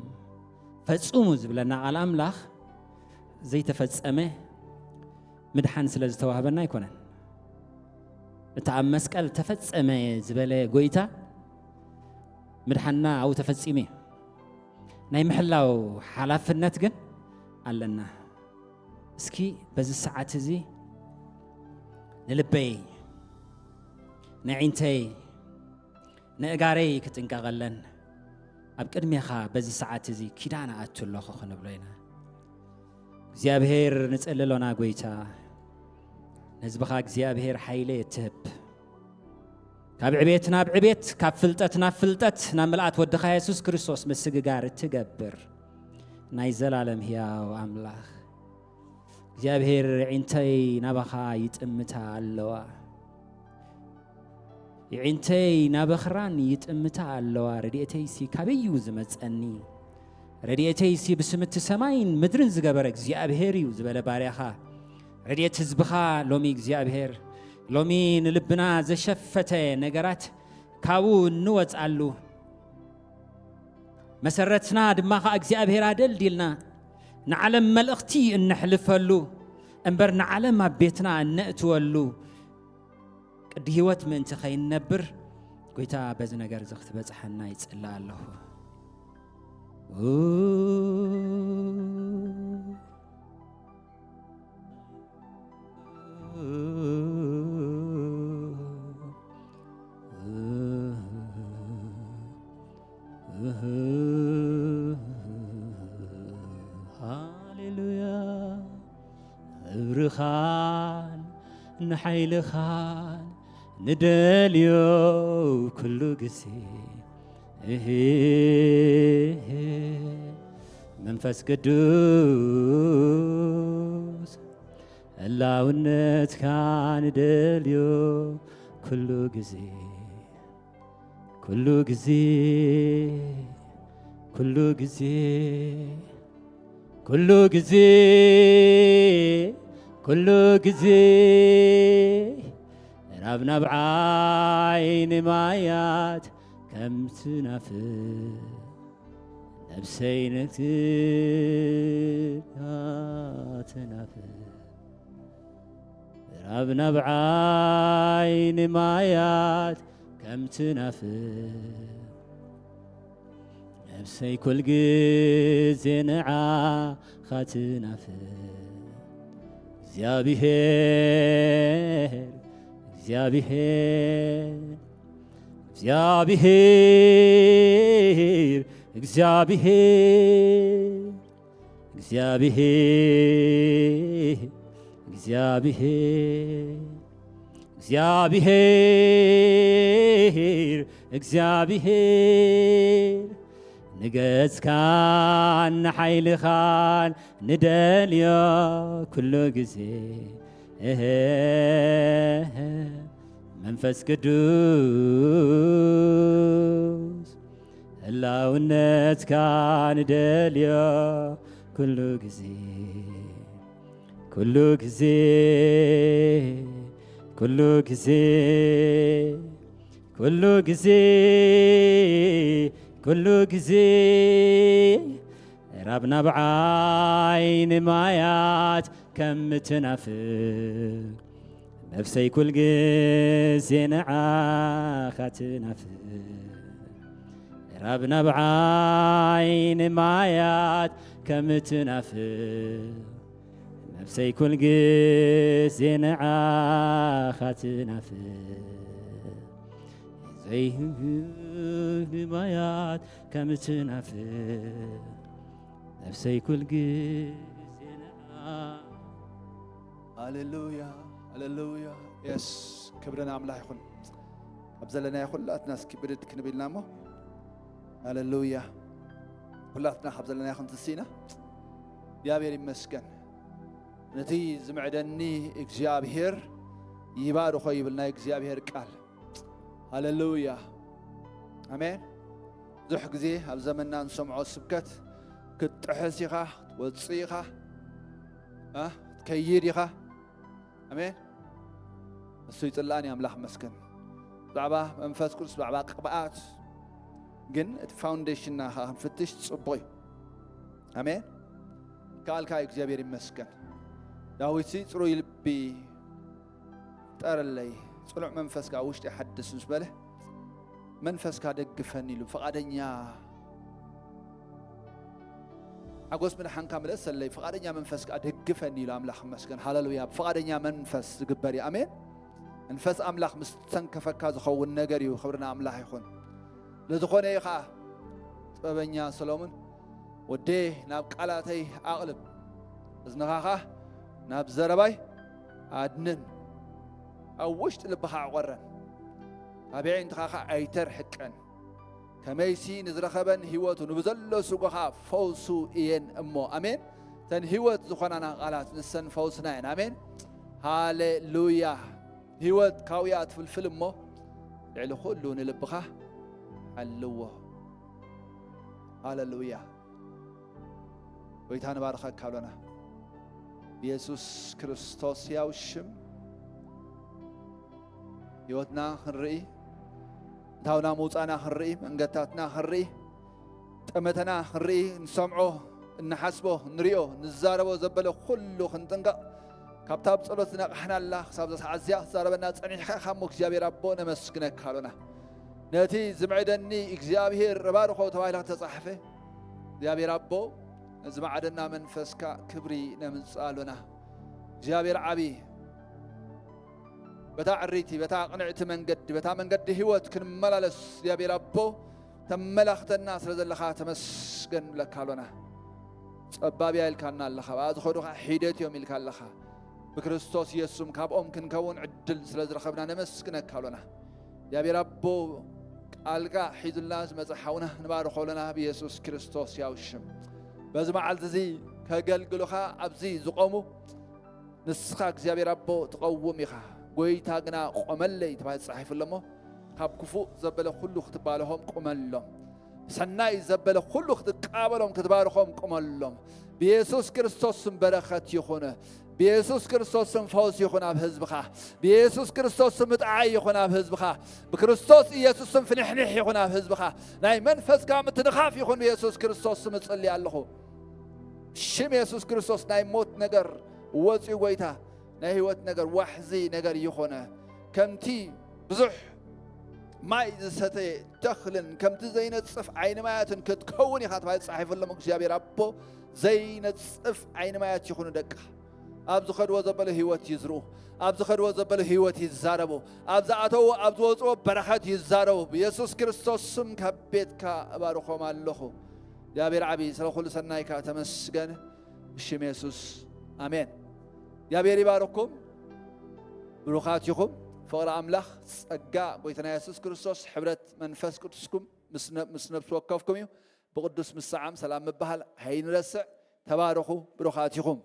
ፈጽሙ ዝብለና ቃል ኣምላኽ ዘይተፈጸመ ምድሓን ስለ ዝተዋህበና ኣይኮነን። እቲ ኣብ መስቀል ተፈጸመ ዝበለ ጎይታ ምድሓንና ኣብኡ ተፈጺሙ እዩ። ናይ ምሕላው ሓላፍነት ግን ኣለና። እስኪ በዚ ሰዓት እዚ ንልበይ፣ ንዒንተይ፣ ንእጋረይ ክጥንቀቐለን፣ ኣብ ቅድሜኻ በዚ ሰዓት እዚ ኪዳን ኣቱ ኣለኹ ክንብሎ ኢና። እግዚኣብሔር ንጸሊ ኣሎና። ጎይታ፣ ንህዝብኻ እግዚኣብሔር ሓይሊ እትህብ፣ ካብ ዕቤት ናብ ዕቤት፣ ካብ ፍልጠት ናብ ፍልጠት፣ ናብ ምልኣት ወድኻ የሱስ ክርስቶስ ምስግጋር እትገብር ናይ ዘላለም ሕያው ኣምላኽ እግዚኣብሔር፣ ኣዒንተይ ናባኻ ይጥምታ ኣለዋ። ኣዒንተይ ናብ ኣኽራን ይጥምታ ኣለዋ። ረድኤተይሲ ካበይ እዩ ዝመጸኒ? ረድኤተይሲ ብስምቲ ሰማይን ምድርን ዝገበረ እግዚኣብሔር እዩ ዝበለ ባርያኻ፣ ረድኤት ህዝብኻ ሎሚ እግዚኣብሔር፣ ሎሚ ንልብና ዘሸፈተ ነገራት ካብኡ እንወጽኣሉ፣ መሰረትና ድማ ኸኣ እግዚኣብሔር ኣደልዲልና ንዓለም መልእኽቲ እነሕልፈሉ እምበር ንዓለም ኣብ ቤትና እነእትወሉ ቅዲ ህይወት ምእንቲ ኸይንነብር፣ ጎይታ በዚ ነገር እዚ ክትበጽሓና ይጽልእ ኣለኹ። ሃሌሉያ። ክብርኻን ንሓይልኻን ንደልዮ ኩሉ ግዜ። እህ፣ መንፈስ ቅዱስ፣ ህላውነትካ ንደልዮ ኩሉ ግዜ። ኩሉ ግዜ፣ ኩሉ ግዜ፣ ኩሉ ግዜ፣ ኩሉ ግዜ፣ ራብ ናብ ዓይኒ ማያት ከም ትናፍር፣ ነብሰይ ነቲ ትናፍር። ራብ ናብ ዓይኒ ማያት ከም ትናፍር፣ ነብሰይ ኩል ግዜ ንዓኻ ትናፍር። እግዚኣብሔር፣ እግዚኣብሔር፣ እግዚኣብሔር፣ እግዚኣብሔር፣ እግዚኣብሔር፣ እግዚኣብሔር፣ እግዚኣብሔር፣ እግዚኣብሔር፣ ንገጽካን ንሓይልኻን ንደልዮ ኩሉ ግዜ። እህ፣ መንፈስ ቅዱስ፣ ህላውነትካ ንደልዮ ኩሉ ግዜ፣ ኩሉ ግዜ፣ ኩሉ ግዜ፣ ኩሉ ግዜ፣ ኩሉ ግዜ፣ ራብ ናብ ዓይኒ ማያት ከም ትናፍር፣ ነፍሰይ ኩል ግዜ ንዓኻ ትናፍር። ራብ ናብ ዓይኒ ማያት ከም ትናፍር፣ ነፍሰይ ኩል ግዜ ንዓኻ ትናፍር። ዘይህብ ማያት ከም ትናፍር፣ ነፍሰይ ኩል ግዜ ንዓ-፣ ሃሌሉያ፣ ሃሌሉያ። የስ፣ ክብሪ ንኣምላኽ ይኹን። ኣብ ዘለናዮ ኩላትና እስኪ ብድድ ክንብል ኢና እሞ፣ ሃሌሉያ። ኩላትና ካብ ዘለናዮ ክንትስ ኢና። እግዚኣብሔር ይመስገን። ነቲ ዝምዕደኒ እግዚኣብሔር ይባርኾ ይብል ናይ እግዚኣብሔር ቃል። ሃሌሉያ። ኣሜን። ብዙሕ ግዜ ኣብ ዘመንና እንሰምዖ ስብከት፣ ክትጥሕስ ኢኻ፣ ክትወጽእ ኢኻ፣ እ፣ ክትከይድ ኢኻ። ኣሜን። እሱ ይጽላእን እዩ፣ ኣምላኽ መስገን። ብዛዕባ መንፈስ ቅዱስ፣ ብዛዕባ ቅብኣት ግን እቲ ፋውንዴሽንና ኸዓ ክንፍትሽ ጽቡቕ እዩ። ኣሜን። ከኣልካ እዩ፣ እግዚኣብሔር ይመስገን። ዳዊትሲ ጽሩይ ልቢ ፍጠረለይ፣ ጽኑዕ መንፈስ ከኣ ውሽጢ ሓድስ ምስ በለ፣ መንፈስካ ደግፈኒ ኢሉ ፍቓደኛ፣ ሓጎስ ምድሓንካ ምለሰለይ፣ ፍቓደኛ መንፈስካ ደግፈኒ ኢሉ ኣምላኽ ይመስገን። ሃሌሉያ። ብፍቓደኛ መንፈስ ዝግበር እዩ። ኣሜን። መንፈስ ኣምላኽ ምስ ተንከፈካ ዝኸውን ነገር እዩ። ክብሪ ንኣምላኽ ይኹን። ስለዝኾነ እዩ ኸዓ ጥበበኛ ሰሎሞን፣ "ወዴ፣ ናብ ቃላተይ ኣቕልብ፣ እዝንኻ ኸኣ ናብ ዘረባይ ኣድንን፣ ኣብ ውሽጢ ልብኻ ኣዕቆረን፣ ካብ የዒንትኻ ኸኣ ኣይተርሕቀን፣ ከመይሲ ንዝረኸበን ህይወቱ ንብዘሎ ስጎኻ ፈውሱ እየን እሞ።" ኣሜን። እተን ህይወት ዝኾናና ቃላት ንሰን ፈውስና እየን። ኣሜን። ሃሌሉያ። ህይወት ካብኡ እያ ትፍልፍል እሞ፣ ልዕሊ ኩሉ ንልብኻ ሓልዎ። ሃሌሉያ። ጎይታ ንባርኸካ ኣሎና። ብየሱስ ክርስቶስ ያው ሽም ህይወትና ክንርኢ፣ እንታውና ምውጻእና ክንርኢ፣ መንገድታትና ክንርኢ፣ ጠመተና ክንርኢ፣ እንሰምዖ፣ እንሓስቦ፣ ንሪኦ፣ ንዛረቦ ዘበለ ኩሉ ክንጥንቀቕ፣ ካብታ ኣብ ጸሎት ዝነቓሕናላ ክሳብ እዛ ሰዓት እዚኣ ክትዛረበና ጸኒሕካ ኢኻ እሞ እግዚኣብሔር ኣቦ ነመስግነካ ኣሎና። ነቲ ዝምዕደኒ እግዚኣብሔር እባርኾ ተባሂሉ ከተጻሕፈ እግዚኣብሔር ኣቦ ነዚ መዓደና መንፈስካ ክብሪ ነምጽእ ኣሎና። እግዚኣብሔር ዓቢ በታ ዕሪቲ፣ በታ ቅንዕቲ መንገዲ፣ በታ መንገዲ ህይወት ክንመላለስ እግዚኣብሔር ኣቦ ተመላኽተና ስለ ዘለኻ ተመስገን ንብለካ ኣሎና። ጸባብ እያ ኢልካና ኣለኻ፣ ብኣ ዝኸዱ ኸኣ ሒደት እዮም ኢልካ ኣለኻ። ብክርስቶስ ኢየሱስም ካብኦም ክንከውን ዕድል ስለ ዝረኸብና ነመስግነካ ኣሎና። እግዚኣብሔር ኣቦ ቃልካ ሒዙልና ዝመጸ ሓውና ንባርኾ ኣለና ብየሱስ ክርስቶስ ያው ሽም። በዚ መዓልቲ እዚ ከገልግሉኻ ኣብዚ ዝቆሙ ንስኻ እግዚኣብሔር ኣቦ ትቐውም ኢኻ። ጎይታ ግና ቆመለይ ተባሂሉ ተጻሒፉ ኣሎ እሞ፣ ካብ ክፉእ ዘበለ ኩሉ ክትባልሆም ቁመሎም። ሰናይ ዘበለ ኩሉ ክትቃበሎም ክትባርኾም ቁመሎም። ብየሱስ ክርስቶስ ስም በረኸት ይኹን። ብየሱስ ክርስቶስ ስም ፈውስ ይኹን ኣብ ህዝብኻ። ብየሱስ ክርስቶስ ስም ምጥዓይ ይኹን ኣብ ህዝብኻ። ብክርስቶስ ኢየሱስ ስም ፍንሕንሕ ይኹን ኣብ ህዝብኻ። ናይ መንፈስካ ምትንኻፍ ይኹን ብየሱስ ክርስቶስ ስም እጽሊ ኣለኹ። ሽም የሱስ ክርስቶስ ናይ ሞት ነገር ወፂኡ ጎይታ ናይ ህይወት ነገር ዋሕዚ ነገር ይኾነ። ከምቲ ብዙሕ ማይ ዝሰተየ ተኽልን ከምቲ ዘይነጽፍ ዓይኒ ማያትን ክትከውን ኢኻ ተባሂሉ ተጻሒፉሎም። እግዚኣብሔር ኣቦ ዘይነጽፍ ዓይኒ ማያት ይኹኑ ደቅኻ። ኣብ ዝኸድዎ ዘበለ ህይወት ይዝርኡ፣ ኣብ ዝኸድዎ ዘበለ ህይወት ይዛረቡ፣ ኣብ ዝኣተዎ ኣብ ዝወፅዎ በረኸት ይዛረቡ። ብየሱስ ክርስቶስ ስም ካብ ቤትካ እባርኾም ኣለኹ። እግዚኣብሔር ዓብዪ፣ ስለ ኩሉ ሰናይካ ተመስገን። ብሽም የሱስ ኣሜን። እግዚኣብሔር ይባርኩም። ብሩኻት ኢኹም። ፍቕሪ ኣምላኽ፣ ጸጋ ጎይታና የሱስ ክርስቶስ፣ ሕብረት መንፈስ ቅዱስኩም ምስ ነ-፣ ምስ ነፍሲ ወከፍኩም እዩ። ብቅዱስ ምሰዓም ሰላም ምበሃል ኣይንረስዕ። ተባረኹ። ብሩኻት ኢኹም።